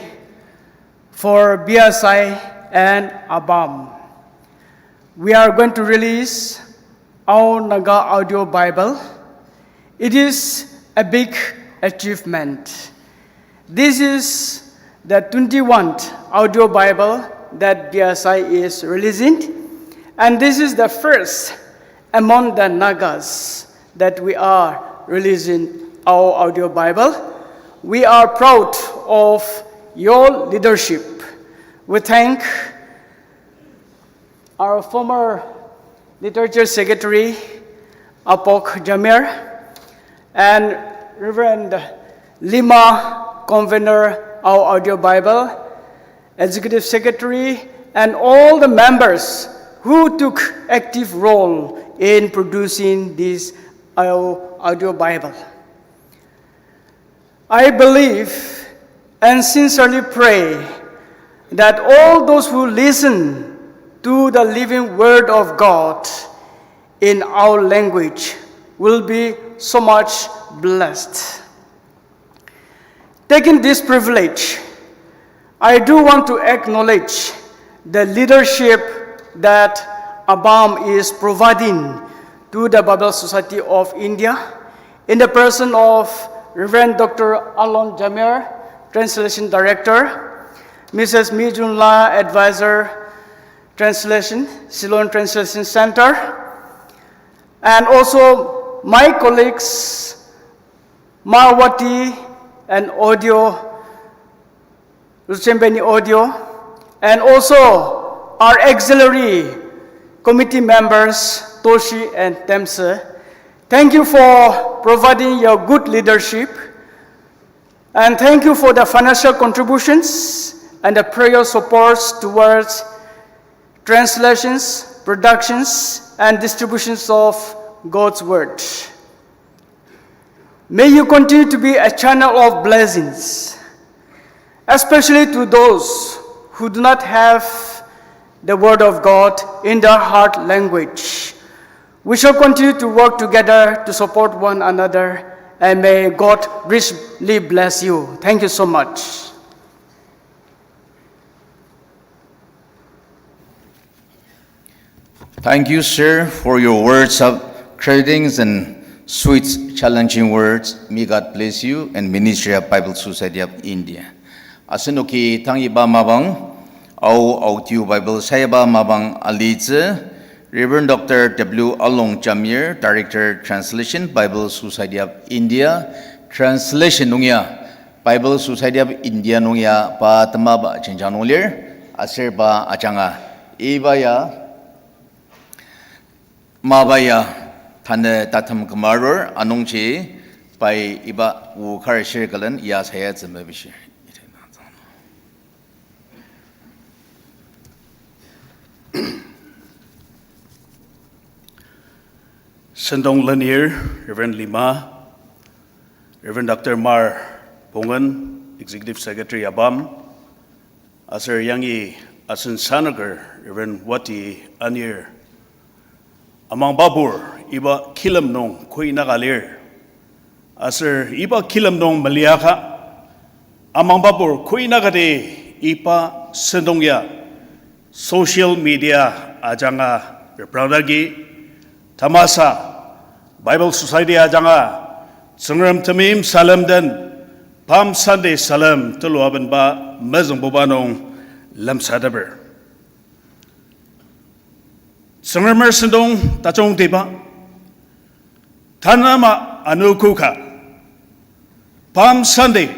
for B S I and ABAM. We are going to release Ao Naga Audio Bible. It is a big achievement. This is the twenty-one audio Bible that B S I is releasing, and this is the first among the Nagas that we are releasing our audio Bible. We are proud of your leadership. We thank our former literature secretary, Apok Jamir, and Reverend Lima, convener our audio Bible, executive secretary, and all the members who took active role in producing this au-, audio Bible. I believe and sincerely pray that all those who listen to the living word of God in our language will be so much blessed. Taking this privilege, I do want to acknowledge the leadership that ABAM is providing to the Bible Society of India in the person of Reverend Doctor Alon Jamir, Translation Director, Missus Mi Jun La, Advisor, Translation, Ceylon Translation Center, and also my colleagues, Marwati and Audio, Luchembeni Audio, and also our auxiliary committee members, Toshi and Temse. Thank you for providing your good leadership, and thank you for the financial contributions and the prayer supports towards translations, productions, and distributions of God's Word. May you continue to be a channel of blessings, especially to those who do not have the Word of God in their heart language. We shall continue to work together to support one another, and may God richly bless you. Thank you so much. Thank you, sir, for your words of greetings and sweet, challenging words. May God bless you and Ministry of Bible Society of India. Asenoki tang iba mapang, Ao Audio Bible sayaba mapang alitsü, Reverend Doctor W Along Jamir, Director, Translation, Bible Society of India, Translation nung ya, Bible Society of India nung ya pa temaba jenjang nung lir, aser pa ajanga. Iba ya mapa ya tanü tatem kümarur anungji pai iba o kar shir külen ya sayatsü mepishir. Sentong lenir, Reverend Lima, Reverend Doctor Mar Pongen, Executive Secretary ABAM, aser yangi asen sanaker Reverend Wati anir, amangbabur iba kilem nung koinaka lir. Aser iba kilem nung meliaka, amangbabur koinaka de iba sentong ya social media ajanga reprangdagi, tamasa Bible Society ajanga Tsüngrem temeim salem den, Palm Sunday salem tulu abenba mezüngbuba nung lemsateper. Tsüngremer sentong tajungtiba, tanü ama anogo ka, Palm Sunday,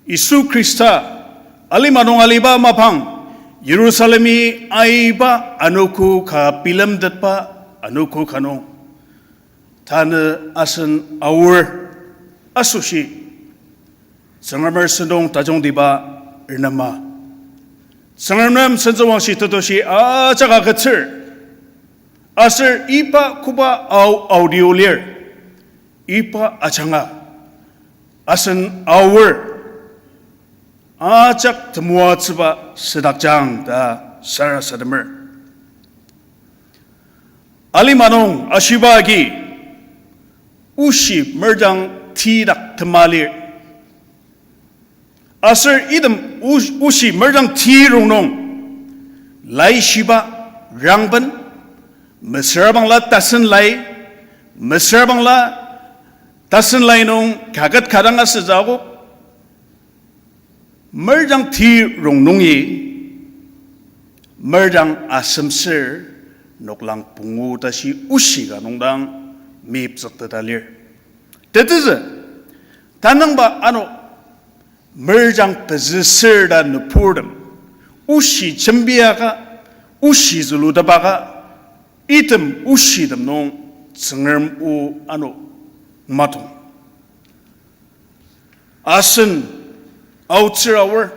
Yisu Khrista alima nung aliba mapang, Jerusalemi aiba anogo ka bilemtetba anogo ka nung, tanü asen Aor asoshi, Tsüngremer sentong tajungtiba renema, Tsüngrem nem sentsüwangshi tetushi ajak agütsür. Aser iba koba au audio lir, iba ajanga asen Aor ajak temoatsüba südakjang ta sarasademer. Alima nung ashiba agi oshi merjang tidak tema lir. Aser item o-, oshi merjang ti rongnung, laishiba rangben, mesüra bangla tasen lai, mesüra bangla tasen lai nung kaket kadang asütsü akok, merjang ti rongnungi, merjang asemsür noklang pungu tashi oshi ka nungdang meyiptsükteta lir. Tetezü, tanüngba ano merjang pezüsür ta nüburtem, oshi jembiaka, oshi zülutepaka, item oshitem nung Tsüngrem o ano matong. Asen aotsür Aor,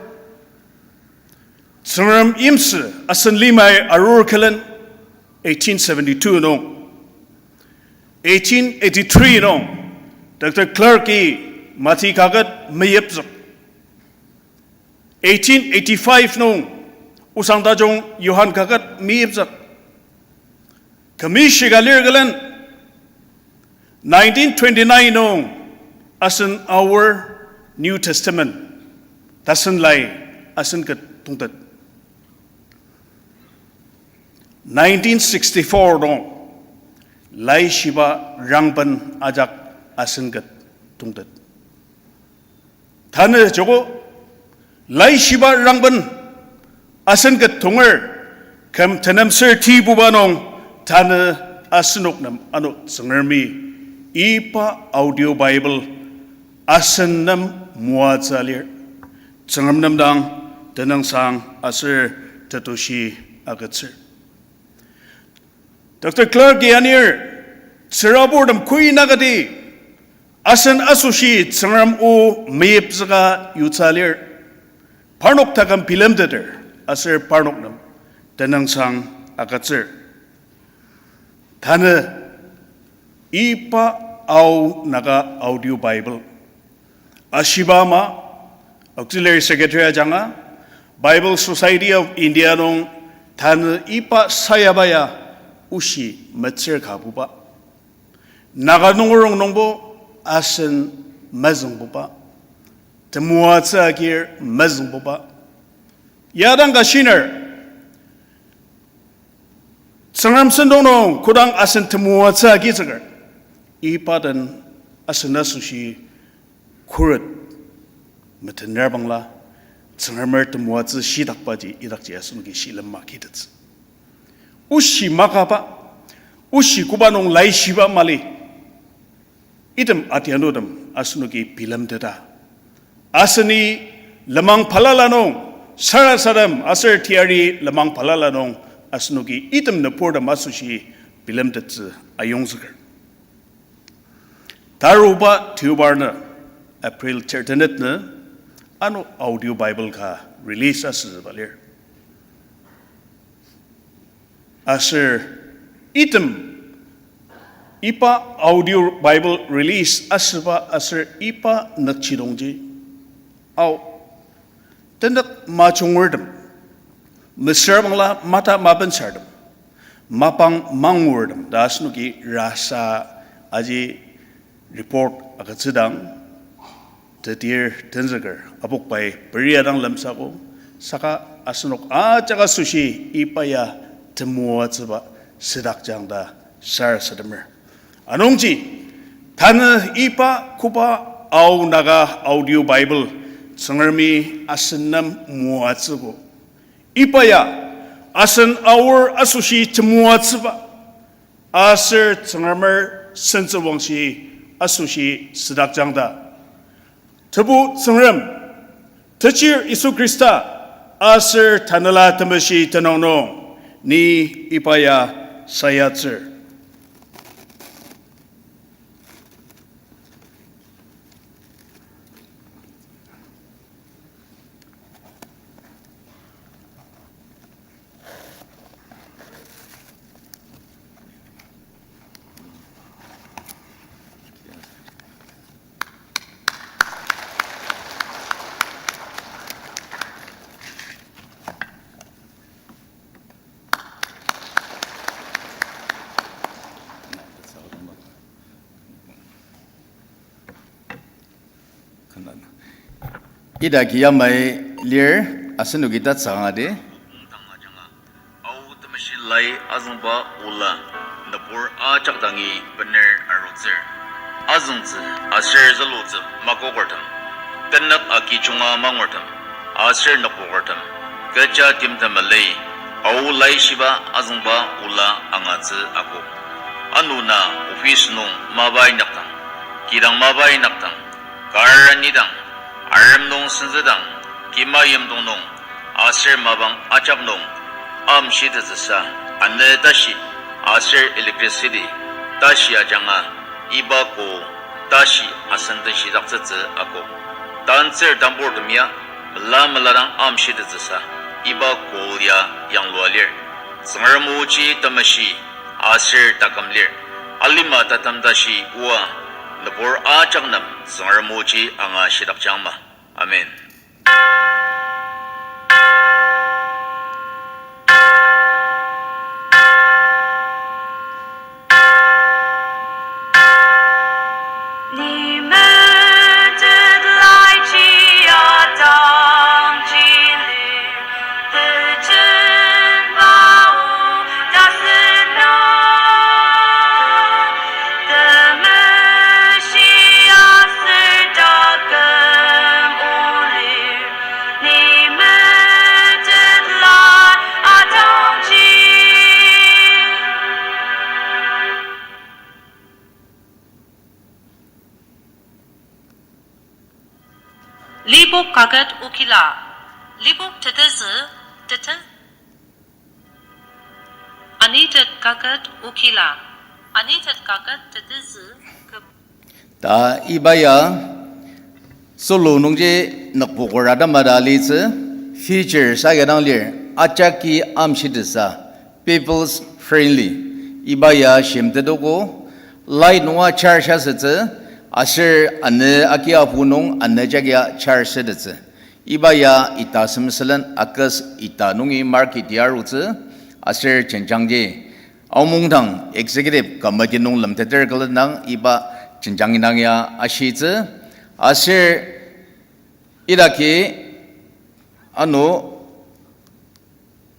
Tsüngrem yimsü asen limai arur külen, eighteen seventy-two nung, eighteen eighty-three nung, Doctor Clarke-i Mati kaket meyiptsük. Eighteen eighty-five nung, osang tajung Johan kaket meyiptsük. Kümshi ka lir külen, nineteen twenty-nine nung, asen Aor New Testament, tasen lai asen ket tongtet. Nineteen sixty-four nung, laishiba rangben ajak asen ket tongtet. Tanü joko, laishiba rangben asen ket tonger, küm tenemsür tibuba nung, tanü asenok nem ano Tsüngremi iba audio Bible asen nem moatsü lir. Tsüngrem nem dang tenüngsang aser tetushi agütsür. Doctor Clarke-i anir, tsüraburtem kuinakati, asen asoshi Tsüngrem o meyiptsüka yutsü lir. Parnok taküm bilemteter, aser parnok nem tenüngsang agütsür. Tanü iba Ao Naga Audio Bible ashiba ama, Auxiliary Secretary ajanga, Bible Society of India nung tanü iba sayaba ya oshi metsür kabuba, Naga nungerong nungbo asen mezüngbuba, temoatsü agir mezüngbuba, ya dang ka shiner, Tsüngrem sentong nung kodang asen temoatsü agitsüker, iba den asen asoshi khuret metener bangla, Tsüngremer temoatsü shitakbaji idakji asenoki shilem makitettsü. Oshi makaba, oshi koba nung laishiba mali, item atianutem asenoki bilemteta, aseni lenmang balala nung, sarasadem aser teyari lenmang balala nung asenoki item nüburtem asoshi bilemtettsü ayongzüker. Taruba Deobarnü, April thirteenth nü, ano audio Bible ka release asüba lir. Aser item iba audio Bible release asüba aser iba nükjidongji, ao, tenük majungertem, mesüra bangla mata mapensartem, mapang mangurtem ta asenoki rasa aji report agütsüdang, tetir tenzüker abokbai peria dang lemsako, saka asenok ajak asoshi iba ya temoatsüba südakjang ta sarasademer. Anungji, Tanü iba koba Ao Naga Audio Bible Tsüngremi asen nem moatsüogo. Iba ya asen Aor asoshi temoatsüba, aser Tsüngremer sentsüwangshi asoshi südakjang ta. Tebu Tsüngrem, Techir Yisu Khrista, aser Tanela Temeshi tenüng nung, ni iba ya sayatsür. Idaki yamai lir, asenoki tatsüka angadi. Ao Temeshi lai azüngba ola, nübur ajak dangi bener arutsür. Azüngtsü aser zülutsü makokertem, tenük agi junga mangertem, aser nükpokertem, kecha timtem alei, Ao laishiba azüngba ola angatsü akok. Ano na office nung mapa inyakdang, kidang mapa inyakdang, kar anidang, arem nung senzüdang, kima yimdong nung, aser mapang ajak nung, amshitettsüsa, ane tashi, aser electricity, tashi ajanga, iba ko, tashi asen tenshidaktsütsü akok. Tantsür tamburtem ya, mela meladang amshitettsüsa, iba ko ya yanglua lir. Tsüngrem oji temeshi, aser taküm lir. Alima tatem tashi oa, nübur ajak nem Tsüngrem oji angashidakjangma. Amen. Lipok kaket okila, Lipok tetezü, tete-, anitet kaket okila, anitet kaket tetezü, kep- Ta iba ya, solo nungji nükpoker atema ta alitsü, feature sa ya dang lir, ajaki amshitettsü, people's friendly. Iba ya shimtetogo, light nunga charge asütsü, aser ane aki apu nung ane jagia charge asütettsü. Iba ya ita semsülen August ita nungi market ya arutsü, aser jenjangji Aomongtang Executive Committee nung lemteter külen dang iba jenjang indang ya ashitsü, aser idaki ano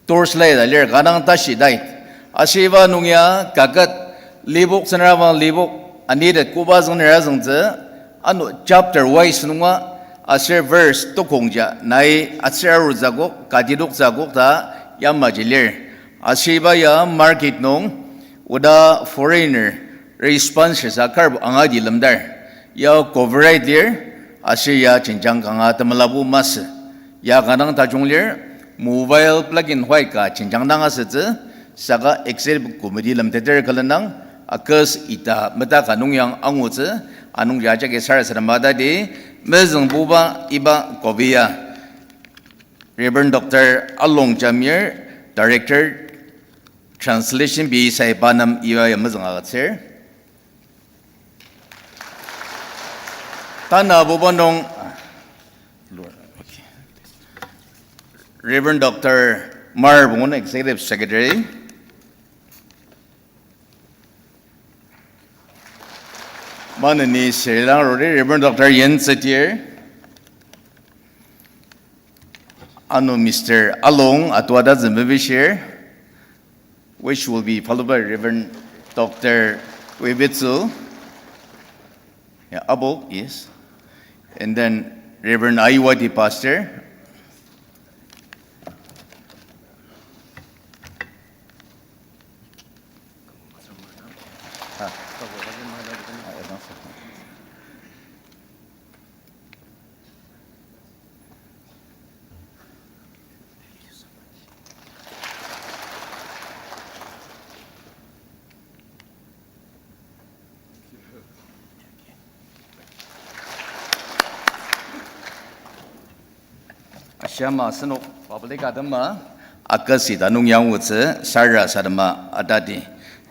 torch light a lir, kanga dang tashi light. Aser iba nung ya kaket Lipok tsüngrabang Lipok anitet koba züngner azüngtsü, ano chapter wise nunga aser verse tokongja nai aser arutsü akok, katidoktsü akok ta yamaji lir. Aser iba ya market nung oda foreigner response sa kar angati lemdar. Ya copyright lir, aser ya jenjang kanga temelabu masü. Ya kanga dang tajung lir, mobile black and white ka jenjang dang asütsü, saka executive committee lemteter külen dang, August ita meta ka nung yang angutsü, anungji ajaki sarasadema tati, mezüngbuba iba copy ya Reverend Doctor Along Jamir, Director, Translation, B. Saipanem iba ya mezüng agütsür. Tanabuba nung, Reverend Doctor Mar Bungun, Executive Secretary. Maneni serilang rori Reverend Doctor Yen Tsetir. Ano Mister Along atwada zembebishir, which will be followed by Reverend Doctor Webitsu. Yeah, Abok, yes. And then Reverend Aiwati, Pastor. Ashama asenok public atema akasita nung yanglutsü sarasadema atadi.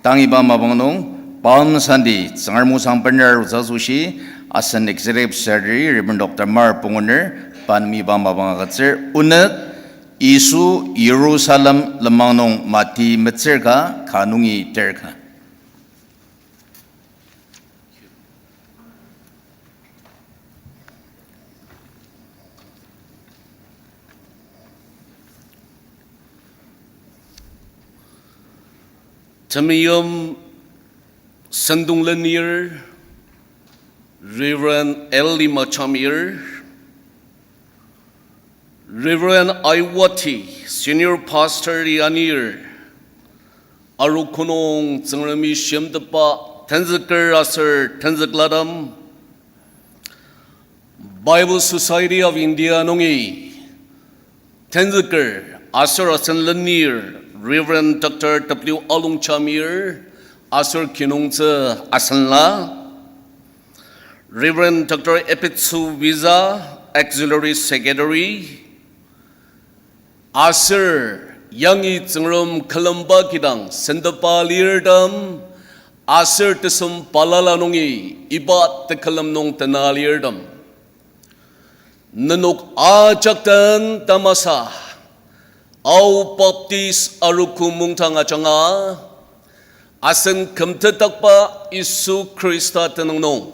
Tang iba mapang nung, Palm Sunday, Tsüngrem osang bener arutsü asoshi, asen Executive Secretary, Reverend Doctor Mar Punguner, pa nem iba mapang agütsür, onük, Yisu Yirusalem lenmang nung mati metsür ka, ka nungi ter ka. Temeim sentong lenir, Reverend L. Lima Chamir, Reverend Aiwati, Senior Pastor anir, arogo nung Tsüngremi shimtetba tenzüker aser tenzüklatem, Bible Society of India nungi tenzüker aser asen lenir Reverend Doctor W. Along Chamir aser kinungtsü asenla, Reverend Doctor Epitsu Visa, Auxiliary Secretary, aser yangi Tsüngrem külemba kidang sentepa lirtem, aser tesem balala nungi iba tekülem nung tena lirtem, nenok ajak den tamasa, Ao Baptist Arogo Mungdang ajanga, asen kümtetdakba Yisu Khrista tenüng nung,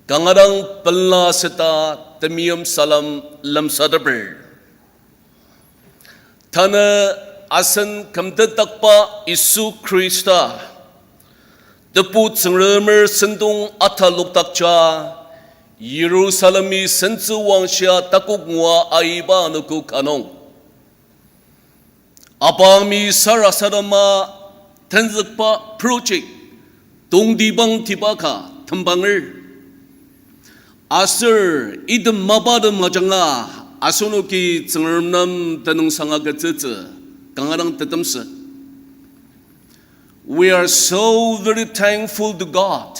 kanga dang pela seta temeim salem lemsateper. Tanü asen kümtetdakba Yisu Khrista, Tebu Tsüngremer sentong atalokdakja, Yirusalemi sentsü wangshia takok ngua aiba anogo ka nung, Abami sarasadema tenzükba project tongtibangtiba ka tembanger. Aser item mapatem ajanga asenoki Tsüngrem nem tenüngsang agütsütsü kanga dang tetemsü. We are so very thankful to God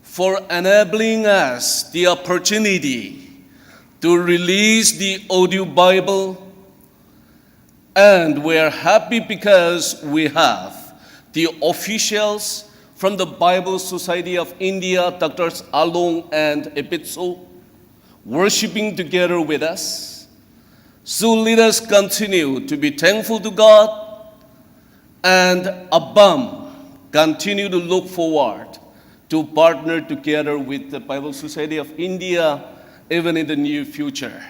for enabling us the opportunity to release the audio Bible. And we are happy because we have the officials from the Bible Society of India, Doctors Along and Epitsu, worshiping together with us. So let us continue to be thankful to God and ABAM continue to look forward to partner together with the Bible Society of India even in the near future.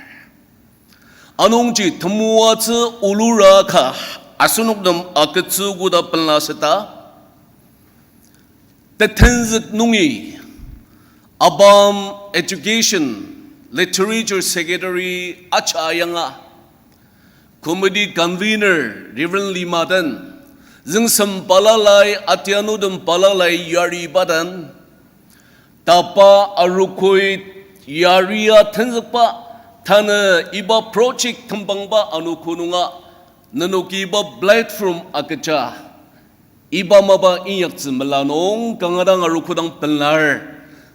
Anungji temoatsü olura ka asenok nem agütsü koda pela seta, tetenzük nungi ABAM Education Literature Secretary acha ayanga, Committee Convener Reverend Lima den, züngsem balalai, atianutem balalai yariba den, tapa arogoi yaria tenzükba, tanü iba project tembangba anogo nunga, nenoki iba platform agüja iba mapa inyaktsü mela nung kanga dang arogo dang pelar,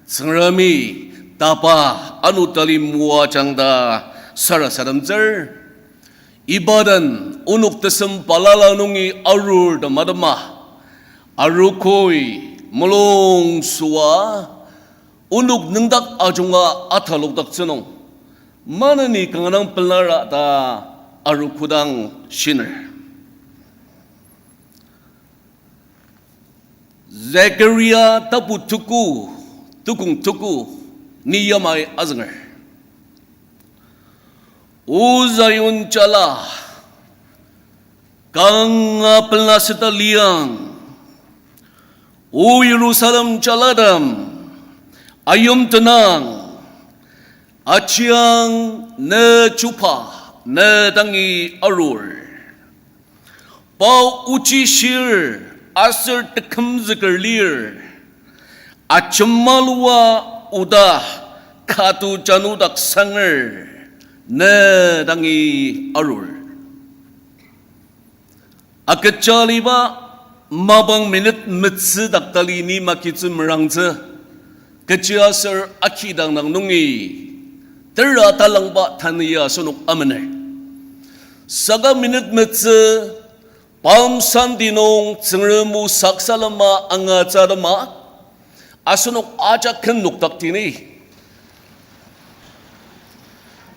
Tsüngremi tapa ano tali moajang ta sarasademtsür. Iba den onok tesem balala nungi arur tematema, arogoi mulung süa, onok nüngdak ajunga atalokdaktsü nung, maneni kanga dang pelara ta arogo dang shiner. Zakaria tapu tuku, tukong tuku, ni yamai azünger. O Zion jala, kanga pela seta liang. O Jerusalem jalatem, Ayim tenang, ajiang ne chuba, ne dangi arur. Pa ochishir aser tekümzüker lir, ajemalua oda katu janudak sanger, ne dangi arur. Agüjaliba mapang minute metsü dak tali ni makitsü merangtsü, kechiaser akidang nung nungi tera talangba tanü ya asenok amener. Saka minute metsü, Palm Sunday nung Tsüngrem o saksalema angatsü atema, asenok ajak ken nokdaktini.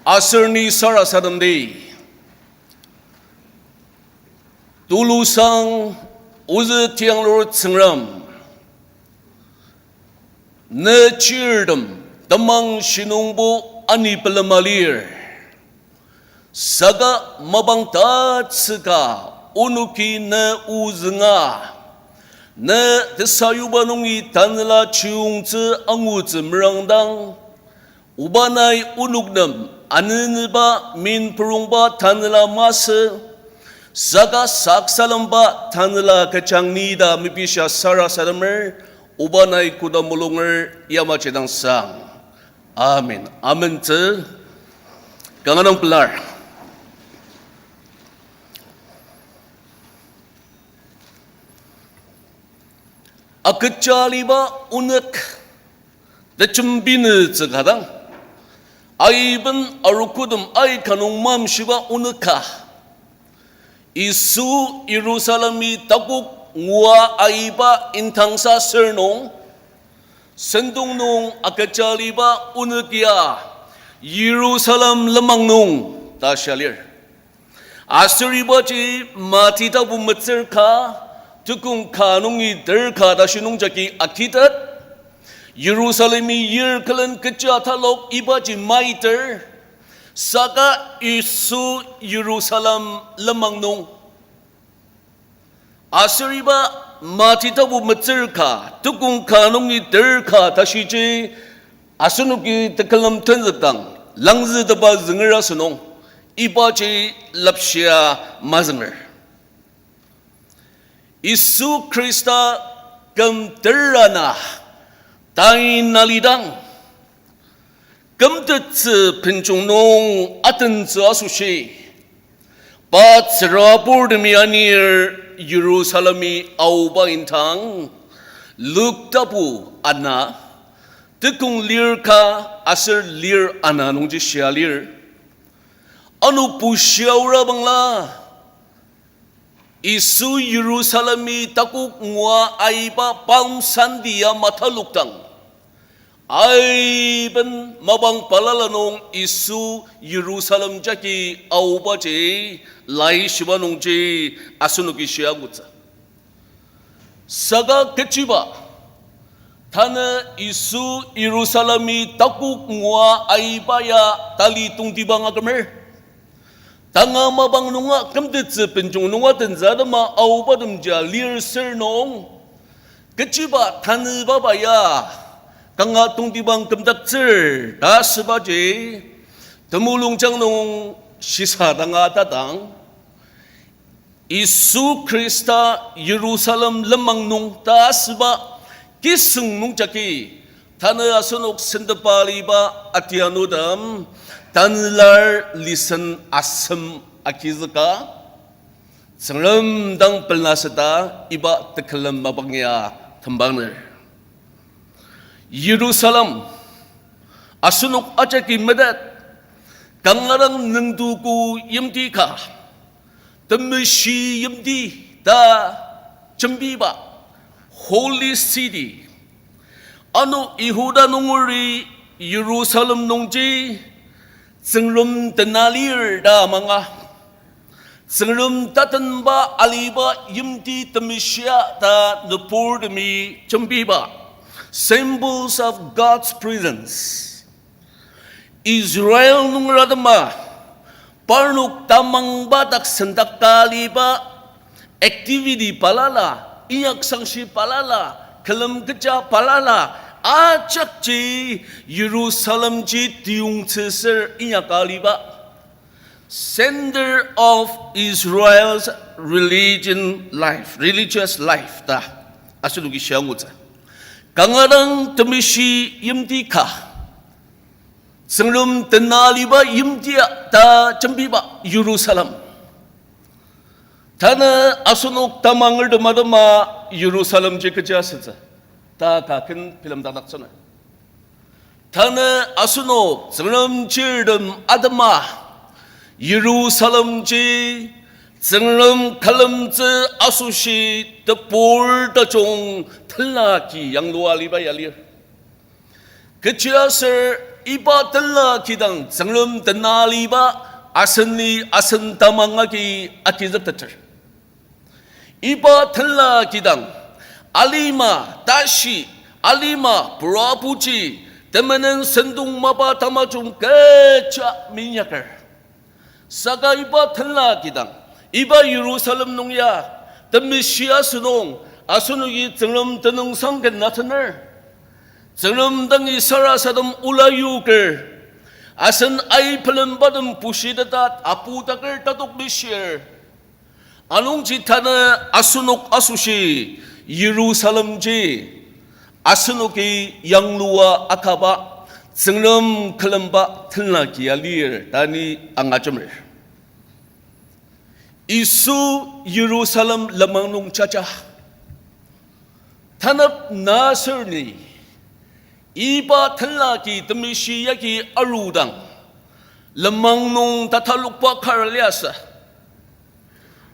Aser ni sarasademdi. Tulusang ozü tianglur Tsüngrem, ne chirtem temang shinungbo ani pelema lir. Saka mapang tatsüka onoki ne o zünga, ne tesayuba nungi tanela chiyungtsü angutsü merangdang, oba nai onok nem aneneba min purongba tanela masü, saka saksalemba tanela kechang ni ta mepishia sarasademer, oba nai koda mulunger yamaji dang sang. Amen. Amentsü. Kanga dang pelar. Agüjaliba onük, tejembinütsü ka dang, aiben arogotem aika nung mamshiba onük ka. Yisu Yirusalemi takok ngua aiba indangsa sür nung, sentong nung agüjaliba onük ya Yirusalem lenmang nung ta shia lir. Aser ibaji Mati tapu metsür ka, tekong ka nungi ter ka tashi nungjagi akitet, Yirusalemi yir külen kecha talok ibaji maiter, saka Yisu Yirusalem lenmang nung. Aser iba Mati tapu metsür ka, tekong ka nungi ter ka tashiji, asenoki tekülem tenzükdang langzütepa zünger asünung, ibaji lapshia mazünger. Yisu Khrista küm ter ana tain alidang, kümtettsü benjong nung atentsü asoshi, pa tsüraburtemi anir Yirusalemi aoba indang, Luk tapu ana, tekong lir ka aser lir ana nungji shia lir. Ano bushia aora bangla, Yisu Yirusalemi takok ngua aiba Palm Sunday ya matalokdang, aiben mapang balala nung Yisu Yirusalem jagi aobaji laishiba nungji asenoki shia agutsü. Saka kechiba, tanü Yisu Yirusalemi takok ngua aiba ya tali tongtibang akümer. Tanga mapang nunga kümtettsü benjong nunga tenzü atema aobatemji lir sür nung, kechiba tanübaba ya kanga tongtibang kümdaktsür ta asübaji temulungjang nung shisa danga tatang, Yisu Khrista Yirusalem lenmang nung ta asüba kisüng nungjagi tanü asenok sentepa aliba atianutem, tanülar listen asem agizüka, Tsüngrem dang pelena süta iba tekülem mapang ya tembangner. Yirusalem, asenok ajaki metet, kanga dang nüngtugu yimti ka, temeshi yimti ta jembiba, holy city. Ano Yihuda nungeri Yirusalem nungji Tsüngrem tenalir ta manga. Tsüngrem tatenba aliba yimti temeshia ta nüburtemi jembiba. Symbols of God's presence. Israel nungeratema parnok tamangba dak sendaka aliba activity balala, inyak sangshi balala, külem kecha balala, Ajakji Jerusalemji tiyongtsüsür inyaka aliba, center of Israel's religion life, religious life ta asenoki shia angutsü. Kanga dang temeshi yimti ka, Tsüngrem tena aliba yimtia ta jembiba Jerusalem. Tanü asenok tamangertem atema Jerusalemji kechi asütsü ta ka ken bilemdaktsüner. Tanü asenok Tsüngrem chirtem atema Jerusalemji Tsüngrem külemtsü asoshi tebur tajung tenla ki yanglua aliba ya lir. Kechiaser iba tenla kidang Tsüngrem tena aliba aseni asen tamang agi agizükteter. Iba tenla kidang alima tashi, alima purapuji, temenen sentong mapa tamajung kecha minyaker. Saka iba tenla kidang, iba Jerusalem nung ya, temeshi asünung, asenoki Tsüngrem tenüngsang ken atener. Tsüngrem dangi sarasadem ola yoker, asen ai pelembatem pushitetat apu taker tatok mishir. Anungji tanü asenok asoshi Jerusalemji asenoki yanglua akaba Tsüngrem külemba tenla ki ya lir ta ni angajemer. Yisu Jerusalem lenmang nung jaja. Tanep na aser ni iba tenla ki temeshi yagi arudang, lenmang nung tatalokba kar liasü.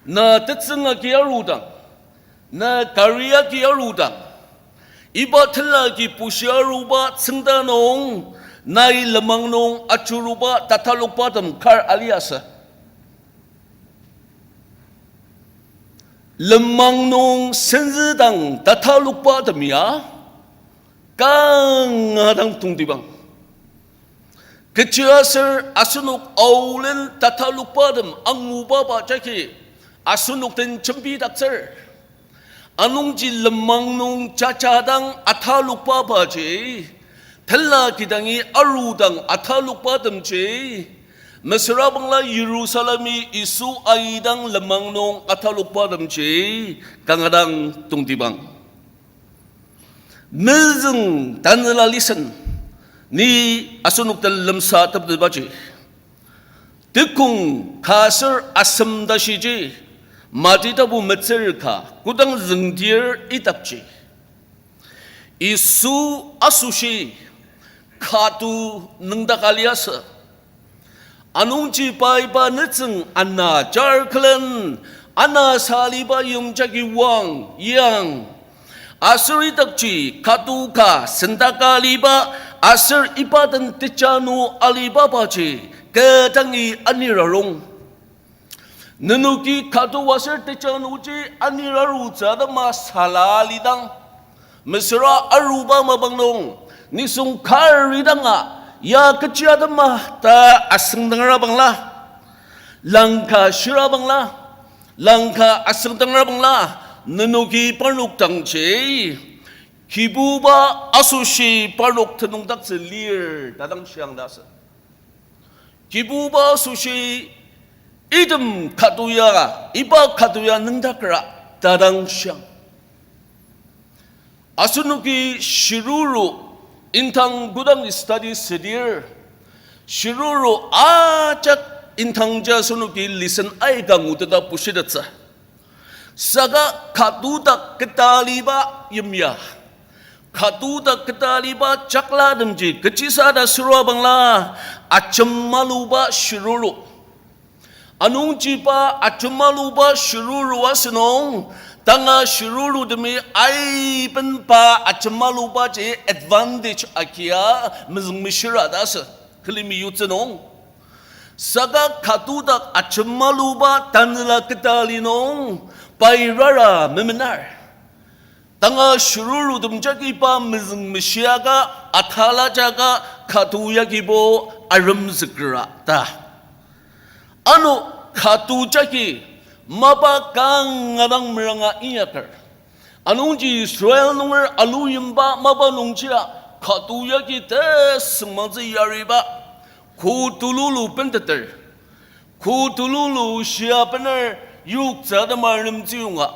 Na tetsüng agi arudang, na kari agi arudang, iba tenla ki pushi aruba tsüngda nung, nai lenmang nung ajuruba tatalokbatem kar aliasü. Lenmang nung senzüdang tatalokbatem ya kanga dang tongtibang. Kechiaser asenok aolen tatalokbatem angubaba jagi asenok den jembidaktsür. Anungji lenmang nung jajadang atalokbabaji, tenla kidangi arudang atalokbatemji, mesüra bangla Jerusalemi Yisu aidang lenmang nung atalokbatemji kanga dang tongtibang. Mezüng tanela listen, ni asenok den lemsateptetbaji. Tekong ka aser asem tashiji, Mati tapu metsür ka, kodang züngdir idakji. Yisu asoshi katu nüngdaka liasü. Anungji pai pa nütsüng ana jar külen, ana saliba yimjagi wang, yang. Aser idakji katu ka sendaka aliba, aser iba den tejanu alibabaji, kü dangi anirarong. Nenoki katu aser tejanuji anirarutsü atema sala alidang, mesüra aruba mapang nung, nisung kar idanga, ya kechi atema ta asüngdangra bangla, langka shira bangla, langka asüngdangra bangla, nenoki parnok dangji, Kibuba asoshi parnok tenüngdaktsü lir ta dang shiang ta asü. Kibuba asoshi item katu ya, iba katu ya nüngdakra ta dang shiang. Asenoki shiruru indang kodang study südir, shiruru ajak indangji asenoki listen aika nguteta pushitettsü. Saka katudak ketaliba yimya, katudak ketaliba jaklatemji kechisa ta sürabangla, ajemaluba shiruru. Anungji pa ajemaluba shiruru asünung, tanga shirurutemi aiben pa ajemalubaji advantage agia mezüngmeshira ta asü külemi yutsü nung. Saka katudak ajemaluba tanela ketali nung, pai rara memenar. Tanga shirurutem jagi pa mezüngmeshiaka, atala jaka katu yagibo aremzükra ta. Ano katu jagi mapa kanga dang meranga inyaker. Anungji Israel nunger alu yimba mapa nungjia, katu yagi tesüngmangtsü yariba, ko tululu benteter, ko tululu shia bener yoktsü atemar nemtsü yonga,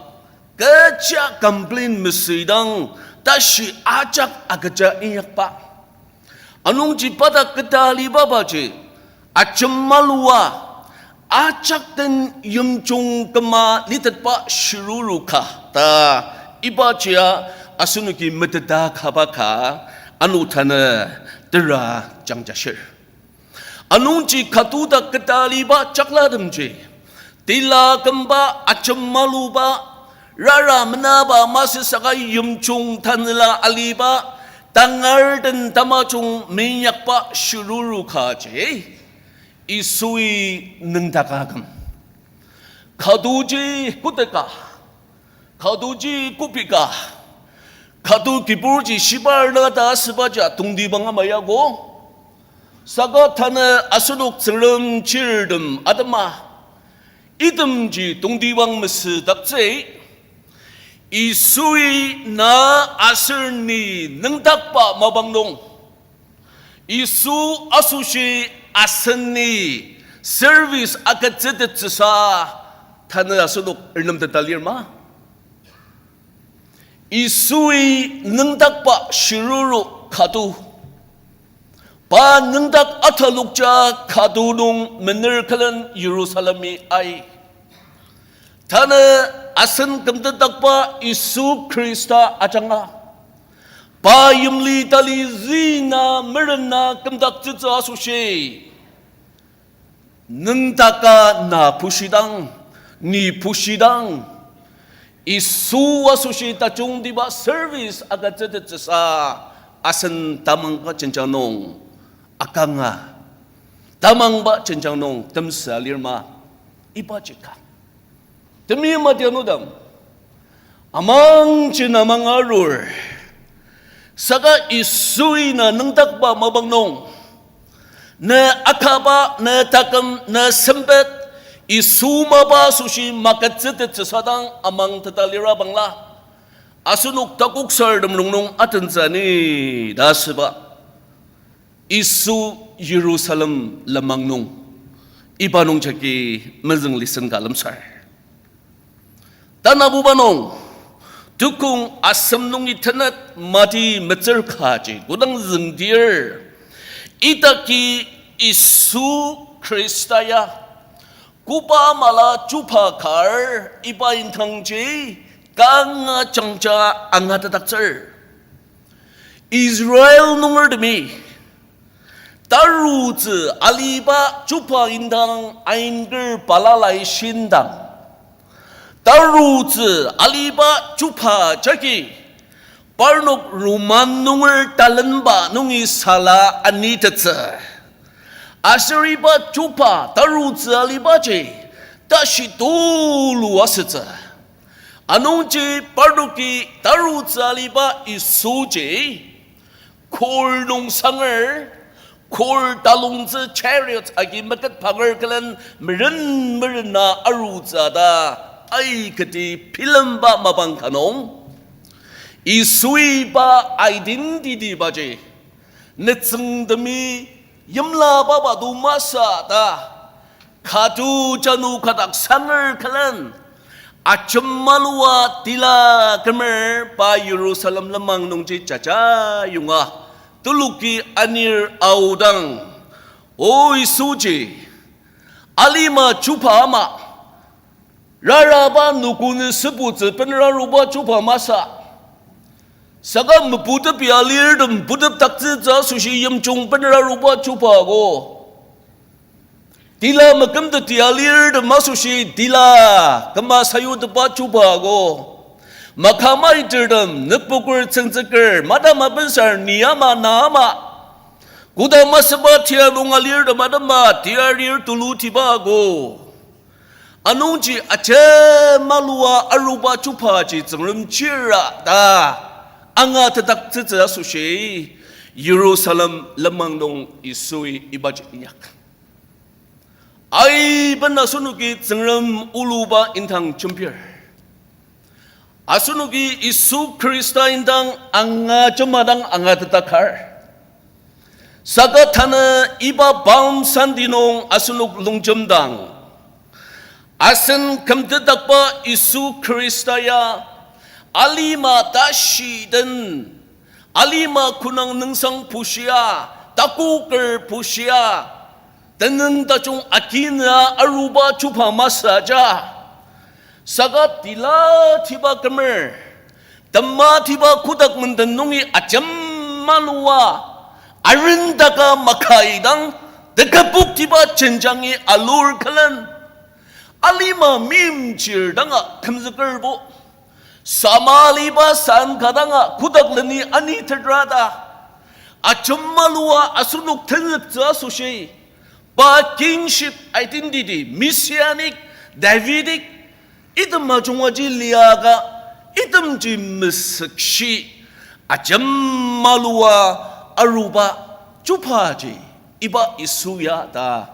kecha complain mesüidang, tashi ajak agüja inyakba. Anungji pa dak ketaliba baji, ajemalua, ajak den yimjung küma litetba shiruru ka ta, iba jia asenoki meteta kaba ka, ano tanü tera jangjashir. Anungji katu dak ketaliba jaklatemji, tila kümba ajemaluba, rara menaba masü saka yimjung tanela aliba, tangar den tamajung minyakba shiruru kaji, Yisui nüngdaka küm. Katuji koteka, katuji kopika, katu kiburji shibar na ta asübaja tongtibang ama yako. Saka tanü asenok Tsüngrem chirtem atema, itemji tongtibang mesüdaktsü, Yisui na aser ni nüngdakba mapang nung, Yisu asoshi aseni service agütsütettsüsa tanü asenok renemteta lir ma? Yisui nüngdakba shiruru katu. Pa nüngdak atalokja katu nung mener külen Yirusalemi ai. Tanü asen kümtetdakba Yisu Khrista ajanga, pa yimli tali züna merena kümdaktsütsü asoshi, nüngdaka na pushidang, ni pushidang, Yisu asoshi tajungtiba service agütsütettsüsa asen tamangba jenjang nung akanga, tamangba jenjang nung temsü alir ma? Ibaji ka. Temi matianudang, amangji na mangarur, saka Yisui na nüngdakba mapang nung, ne akaba, ne taküm, ne sempet, Yisu mapa asoshi magütsütettsüsadang amangteta lira bangla, asenok takoksartem rongnung atentsü ni ta asüba. Yisu Yirusalem lenmang nung, iba nung jagi mezüng lesson ka lemsar. Tanabuba nung, tukong asem nungi tenet mati metsür kaji kodang züngdir, idaki Yisu Khrista ya koba mala chuba kar iba indangji kanga jangja angatetdaktsür. Israel nungertemi tarutsü aliba chuba indang ainker balalai shindang, tarutsü aliba chuba jagi parnok Roman nunger talenba nungi sala anitettsü. Aser iba chuba tarutsü alibaji tashi tulu asütsü. Anungji parnoki tarutsü aliba Yisuji kor nung sanger, kor talongtsü chariot agi meket panger külen meren merena arutsü ta aikati bilemba mapang ka nung, Yisui pa identity baji, nütsüngtemi yimla baba to masü ta, katu janu kadak sanger külen, ajemalua tila kümer pa Yirusalem lenmang nungji jaja yonga, tuluki anir aodang, O Yisuji, alima chuba ama, raraba nokoni sübutsü benraruba chuba masü, saka meputep ya alirtem putepdaktsütsü asoshi yimjung benraruba chuba ko, tila mekümteti alirtem asoshi tila küma sayutepa chuba ko, makamai tertem nükpoker tsüngtsüker madam abensar ni ama na ama, koda masüba tia nung alirtem atema tiarir tulutiba ko, anungji ajemalua aruba chubaji Tsüngrem chira ta angatetdaktsütsü asoshi Yirusalem lenmang nung Yisui ibaji inyak. Aiben asenoki Tsüngrem oluba indang jembir, Asenoki Yisu Khrista indang angajema dang angatetakar. Saka tanü iba Palm Sunday nung asenok longjemdang, asen kümtetdakba Yisu Khrista ya alima tashi den, alima künang nüngsang pushia, takoker pushia, tenüng tajung akinüa aruba chuba masü aja. Saka tilatiba kümer, tematiba kotak menden nungi ajema lua arendaka makaidang, teküpoktiba jenjangi alur külen, alima meimchir danga kümzükerbo, samaliba san ka danga kotak leni anitetra ta, ajema lua asenok tenzüktsü asoshi, pa kingship identity, Messianic, Davidic, item ajungaji liaka, itemji mesükshi, ajema lua aruba chubaji iba Yisu ya ta,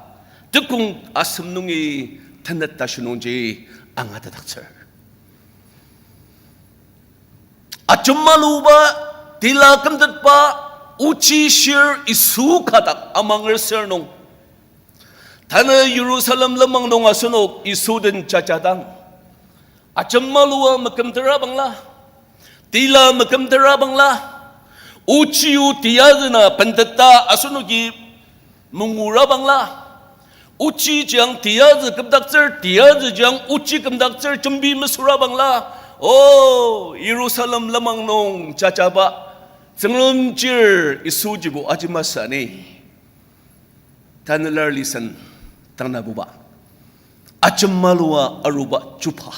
tekong asem nungi tenet tashi nungji angatetdaktsür. Ajemaluba, tila kümtetba, ochishir Yisu ka dak amanger sür nung, tanü Jerusalem lenmang nung asenok Yisu den jajadang, ajemalua mekümtera bangla, tila mekümtera bangla, ochi-o tiyazü na bendeta asenoki mungura bangla, ochiji ang tiyazü kümdaktsür, tiyazüji ang ochi kümdaktsür jembi mesüra bangla, o, Jerusalem lenmang nung jajaba Tsüngrem chir Yisujibo ajemasü ni. Tanü lar listen, tangnabuba, ajemalua aruba chuba.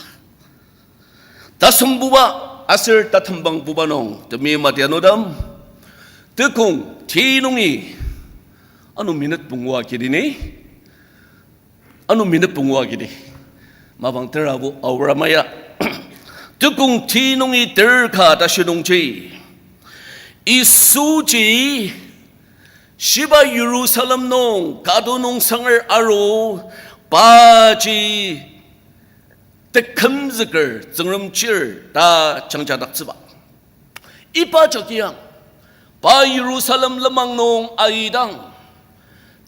Tasembuba aser tatembangbuba nung temeim adianudam, tekong ti nungi, ano minute pungu agidi ni, ano minute pungu agidi, mapang terabo aora maya. Tekong ti nungi ter ka tashi nungji, Yisuji shiba Jerusalem nung kado nung sanger aru, paji tekümzüker Tsüngrem chir ta jangjadaktsüba. Iba jagiang, pa Jerusalem lenmang nung aidang,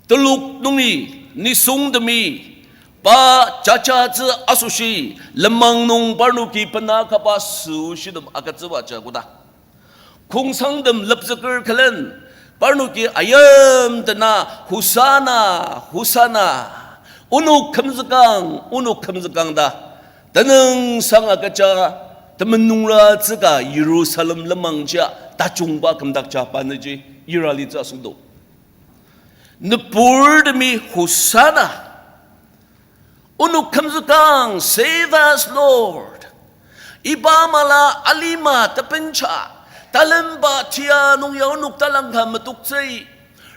telok nungi nisungtemi pa jajatsü asoshi, lenmang nung parnoki bena kaba süshitem agütsüba ja koda, kongsangtem lepzüker külen, parnoki ayimdena, Hosanna, Hosanna, onok kümzükang, onok kümzükang ta tenüngsang agüja, temenungratsü ka Jerusalem lenmangji tajungba kümdakja pa nüji yira litsü asüngdo. Nüburtemi Hosanna, onok kümzükang, save us, Lord. Iba mala alima tebencha, talemba tia nung ya onok talangka metoktsü,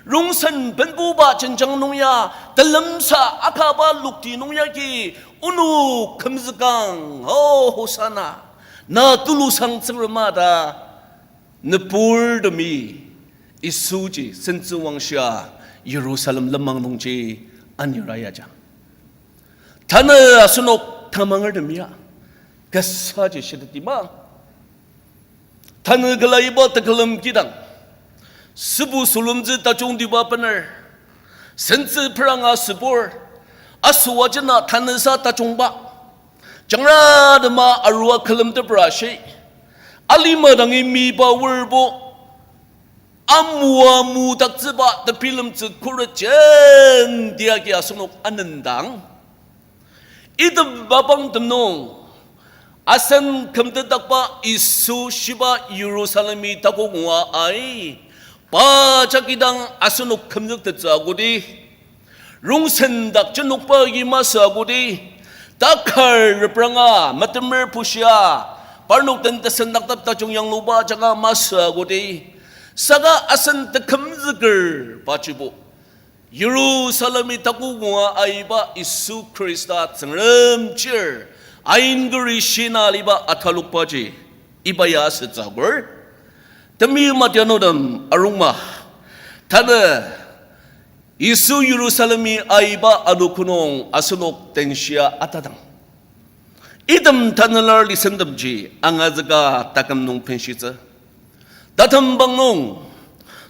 rongsen benbuba jenjang nung ya, telemsa akaba lokti nung yagi, onok kümzükang, o Hosanna, na tulusang Tsüngrema ta, nüburtemi Yisuji sentsüwangshia Jerusalem lenmang nungji anira yaja. Tanü asenok tamangertem ya kasaji shitettsüma. Tanü külaiba tekülem kidang, sübu sülemtsü tajungtiba bener, sentsü peranga sübur, asüa jena tanüsa tajungba, jangratema arua külemtepra shi, alima dangi miba aorbo, amua mudaktsüba tebilemtsü khuret jenti agi asenok anendang, item mapang tem nung, asen kümtetdakba Yisu shiba Jerusalemi takok ngua ai, pa jagi dang asenok kümzüktettsü agudi, rongsen dak jenokba agi masü agudi, takar repranga metemer pushia, parnok den tesendakdak tajung yangluba jaka masü agudi, saka asen tekümzüker pajibo, Jerusalemi takok ngua aiba Yisu Khrista Tsüngrem chir, ain kari shina aliba atalokbaji, iba ya asütsü agur. Temeim adianutem arungma, tanü Yisu Jerusalemi aiba anogo nung asenok tenshia atadang, Item tanela lisentemji angazüka taküm nung benshitsü. Tatembang nung,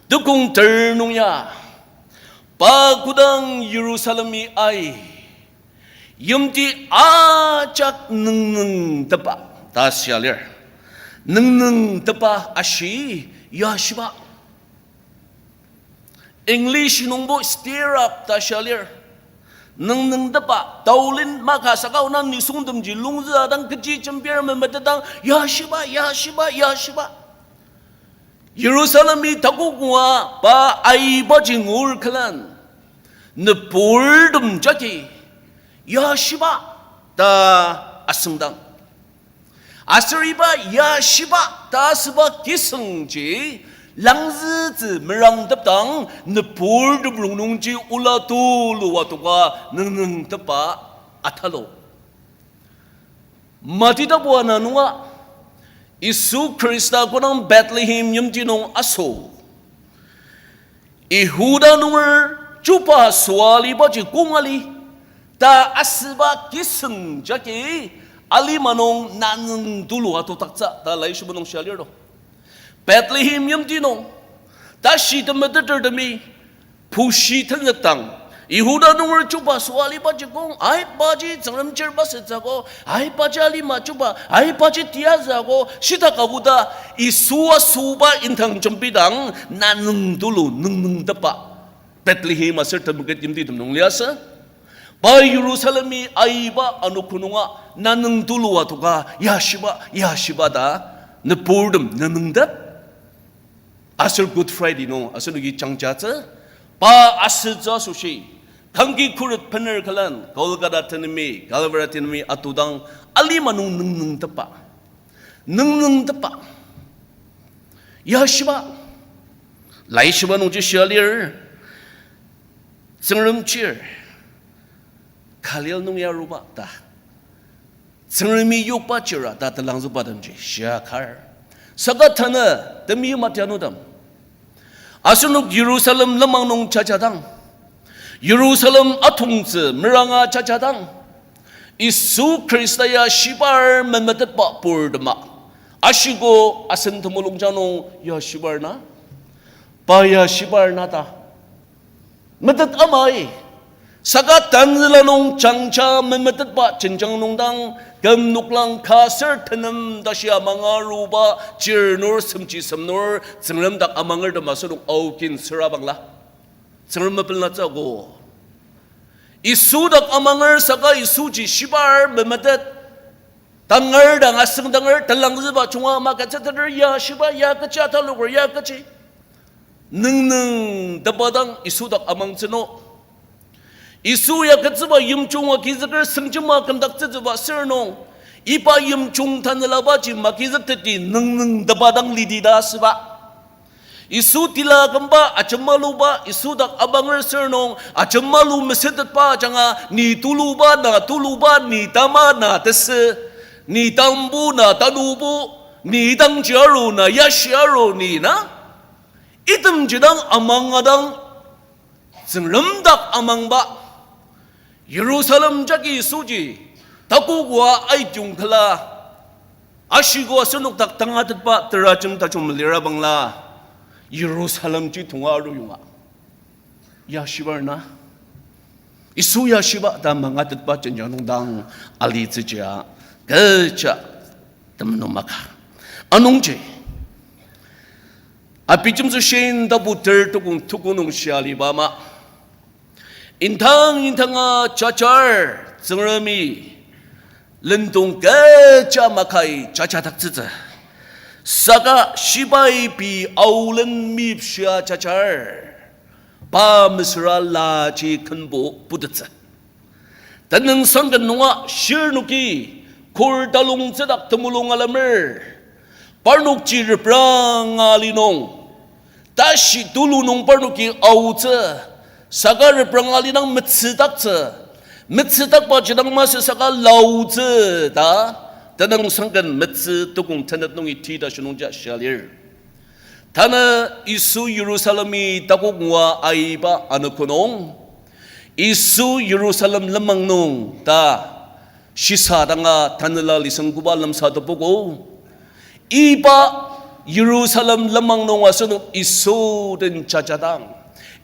tukong ter nung ya, pa kodang Jerusalemi ai, yimti ajak nengnengtepa ta shia lir. Nengnengtepa ashi yashiba. English nungbo stir up ta shia lir. Nengnengtepa, taolin maka saka ona nisungtemji lungzü adang kechi jembir memetetang, yashiba, yashiba, yashiba. Jerusalemi takok ngua pa aibaji ngur külen, nüburtem jagi yashiba ta asüngdang. Aser iba yashiba ta asüba kisüngji langzütsü merangtepdang, nüburtem rongnungji ola tulu atoka nengnengtepa atalo. Mati tapu ana nunga, Yisu Khrista kodang Bethlehem yimti nung aso, Yihuda nunger chuba süa alibaji kong ali ta asüba kisüng jagi alima nung nanüng tulu atodaktsü ta laishiba nung shia lir to. Bethlehem yimti nung, tashi temetetertemi, pushi tenzükdang, Yihuda nunger chuba süa alibaji kong, aibaji Tsüngrem chir basütsüogo, aibaji alima chuba, aibaji tiyazüogo, shita kabuta, Yisu asüba indang jembidang, nanüng tulu nengnengtepa, Bethlehem aser temeket yimtitem nung liasü. Pa Jerusalemi aiba anogo nunga nanüng tulu atoka yashiba, yashiba ta, nüburtem nengnengtep. Aser Good Friday nung asenoki jangjatsü, pa asütsü asoshi, kangki khuret bener külen Golgotha tenemi, Calvary tenemi atodang alima nung nengnengtepa. Nengnengtepa. Yashiba. Laishiba nungji shia lir, Tsüngrem chir, Galil nung ya aruba ta, Tsüngremi yokba chira ta telangzübatemji shia kar. Saka tanü temeim atianudang, asenok Jerusalem lenmang nung jajadang, Jerusalem atongtsü meranga jajadang, Yisu Khrista ya shibar memetetba purtema, ashiko asen temulungjang nung yashibar na, pa yashibar na ta metet amai. Saka tanzüla nung jangja memetetba jenjang nungdang, küm noklang ka ser tenem tashi amanga aruba chirnur semji semnur Tsüngrem dak amangertem asenok aokin sürabangla, Tsüngrem mepelnatsüogo. Yisu dak amanger saka Yisuji shibar memetet, tangar dang asüngdanger telangzüba junga maketsüteter, yashiba, ya kechi ataloker, ya kechi. Nengneng tepa dang Yisu dak amangtsü no. Yisu ya ketsüba yimjung agizüker sengjema kümdaktsütsüba sür nung, iba yimjung tanelabaji magizükteti nengneng tepa dang liti ta asüba. Yisu tila kümba ajemaluba Yisu dak amanger sür nung, ajemalu mesütetba ajanga, ni tuluba, na tuluba, ni tama, na tesü, ni tambu, na tanubu, ni idangji aru, na yashi aru, ni na itemji dang amang adang, Tsüngrem dak amangba, Jerusalem jagi Yisuji takokua aidong küla, ashiko asenok dak tangatetba terajem tajung melirabangla, Jerusalemji tonga aruyonga yashibar na. Yisu yashiba ta mangatetba jenjang nungdang alitsüjia kecha temenu maka. Anungji, Abijemtsü shin tapu ter tukong tuko nung shia aliba ama, indang indanga jajar Tsüngremi lendong kecha makai jajadaktsütsü. Saka shibai pei aolen meyipshia jajar, pa mesüra laji kenbo putettsü. Tenüngsangken nunga shirnoki kor talongtsü dak temulung alemer, parnokji repranga li nung, tashi tulu nung parnoki aotsü, saka repranga li dang metsüdaktsü, metsüdakbaji dang masü saka laotsü ta, Tenüngsangken metsü tukong tenet nungi tita shinungja shia lir. Tanü Yisu Jerusalemi takok ngua aiba anogo nung, Yisu Jerusalem lenmang nung ta Shisa danga tanela lisem koba lemsatepogo. Iba Yirusalem lenmang nung asenok Yisu den jajadang,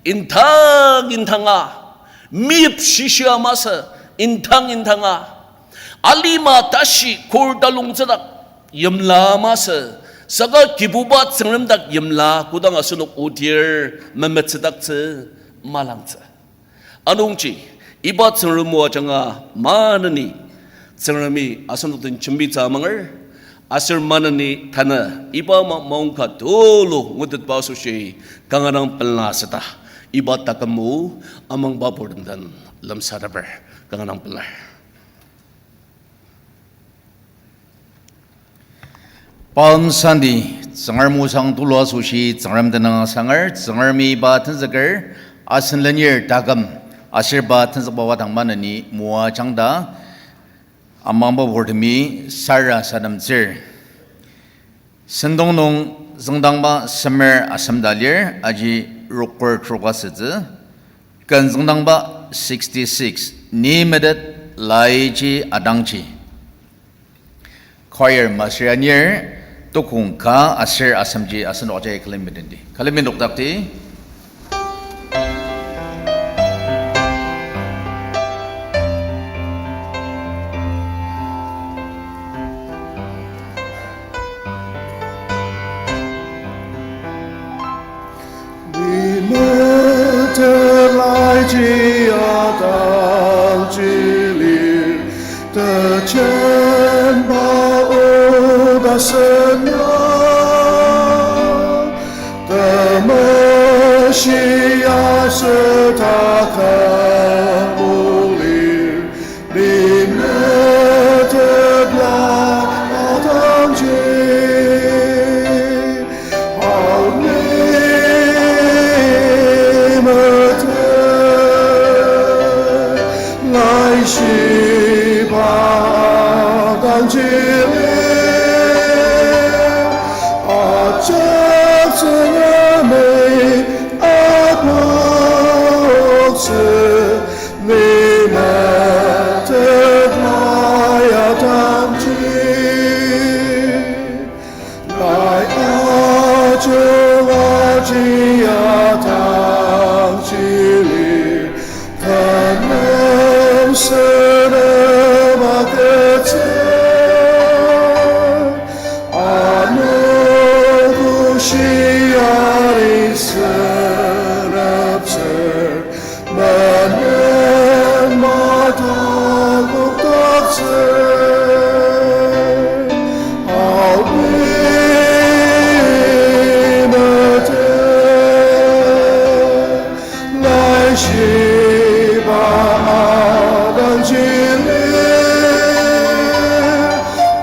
indang indanga, meyip shishia masü, indang indanga, alima tashi kor talongtsüdak yimla masü, saka Kibuba Tsüngrem dak yimla kodang asenok odir memetsüdaktsü malangtsü. Anungji, iba Tsüngrem o ajanga maneni Tsüngremi asenok den jembitsü amanger, aser maneni tanü iba ma-, maongka tulu ngutetba asoshi kanga dang pela süta, iba taküm o amangba purtem den lemsateper kanga dang pelar. Palm Sunday, Tsüngrem osang tulu asoshi Tsüngrem tenüng asanger, Tsüngremi pa tenzüker, asen lenir taküm, aser pa tenzükba wadang maneni moajangta, amangba purtemi sarasademtsür. Sentong nung züngdangba semer asem ta lir, aji rokur trok asütsü. Ken züngdangba sixty-six, Ni metet laiji atangji. Choir masür anir, tukong ka aser asemji asenok ajai külemi tendi. Külemi nokdakti. Ni metet laiji atangji lir, tejenba o ta senya. Temeshi aser taküm o lir, ni metet lai atangji. Ao ni metet laishiba atangji lir, ajak Tsüngremi apoktsü, ni metet lai atangji. Lai ajungaji atangji lir, tanü sünep agütsü, anogo shiari süneptsü, menen matakokdaktsü, ao ni metet laishiba atangji lir,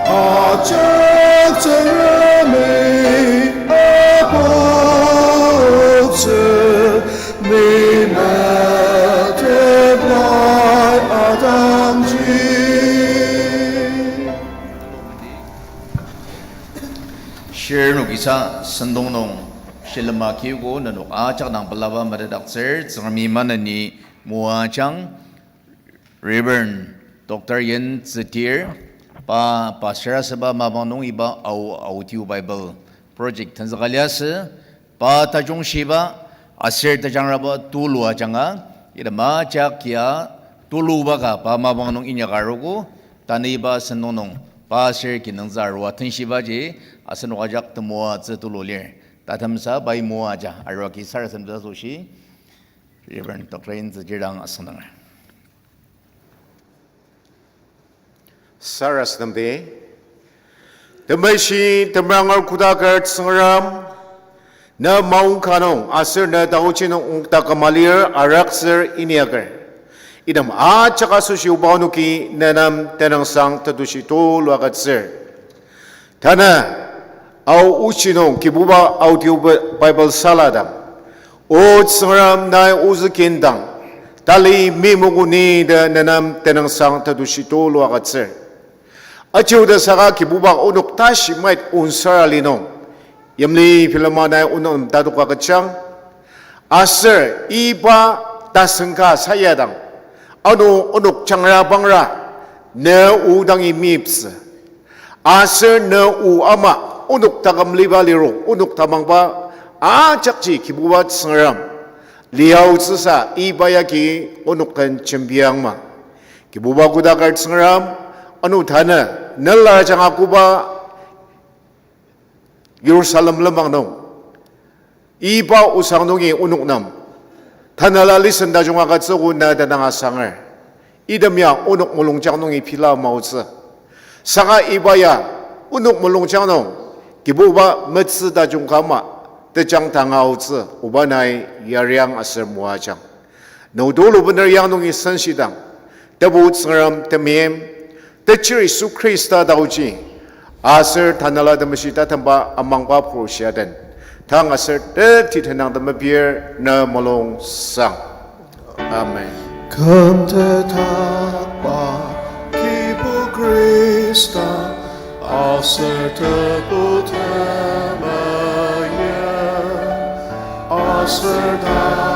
ajak Tsüngremi apoktsü, ni metet lai atangji. Shirnokisa sentong nung shilem akiogo nenok ajak dang pelaba metetdaktsür Tsüngremi maneni moajang. Reverend Doctor Yen Tzetir, pa pastor asüba mapang nung iba Ao Audio Bible Project tenzüka liasü, pa tajungshiba aser tajangraba tulu ajanga, item ajak ya tuluba ka pa mapang nung inyaka arogo, tanü iba sentong nung pa aser kinungtsü arua tenshibaji asenok ajak temoatsü tulu lir. Tatemsa pai moaja arua ki sarasademtsü asoshi Reverend Doctor Yen Tzetir dang asüngdanger. Sarasademdi. Temeshi temeranger kodaker Tsüngrem, ne maongka nung aser ne taochi nung ongta küma lir arakser inyaker. Item ajak asoshi oba onoki ne nem tenüngsang tetushi tulu agütsür. Tanü, Ao ochi nung Kibuba Audio Bi-, Bible saladang, O Tsüngrem nai ozü kindang, tali meimogo ni ta ne nem tenüngsang tetushi tulu agütsür. Achiuda saka Kibuba onok tashi mait onsara li nung, yimli bilema nai onok nem tatok agüjang. Aser iba tasen ka sayadang, ano onok jangra pangra, ne o dangi meyiptsü. Aser ne o ama onok taküm liba liro, onok tamangba ajakji Kibuba Tsüngrem liaotsüsa iba yagi onok ken jembiangma. Kibuba kodaker Tsüngrem, ano tanü ne la ajanga koba Jerusalem lenmang nung, iba osang nungi onok nem tanela listen tajung agütsüogo na tenüng asanger. Item ya onok mulungjang nungi pila maotsü. Saka iba ya onok mulungjang nung Kibuba metsü tajung ka ama tejang tanga aotsü, oba nai yariang aser moajang. Nung tulu bener yang nungi senshidang, Tebu Tsüngrem temeim, Techir Yisu Khrista taoji, aser Tanela Temeshi tatemba amangba purshia den, tang aser teti tenang temepir ne mulung sang. Amen. Kümtetakba Kibu Khrista, aser Tebu temeim, aser ta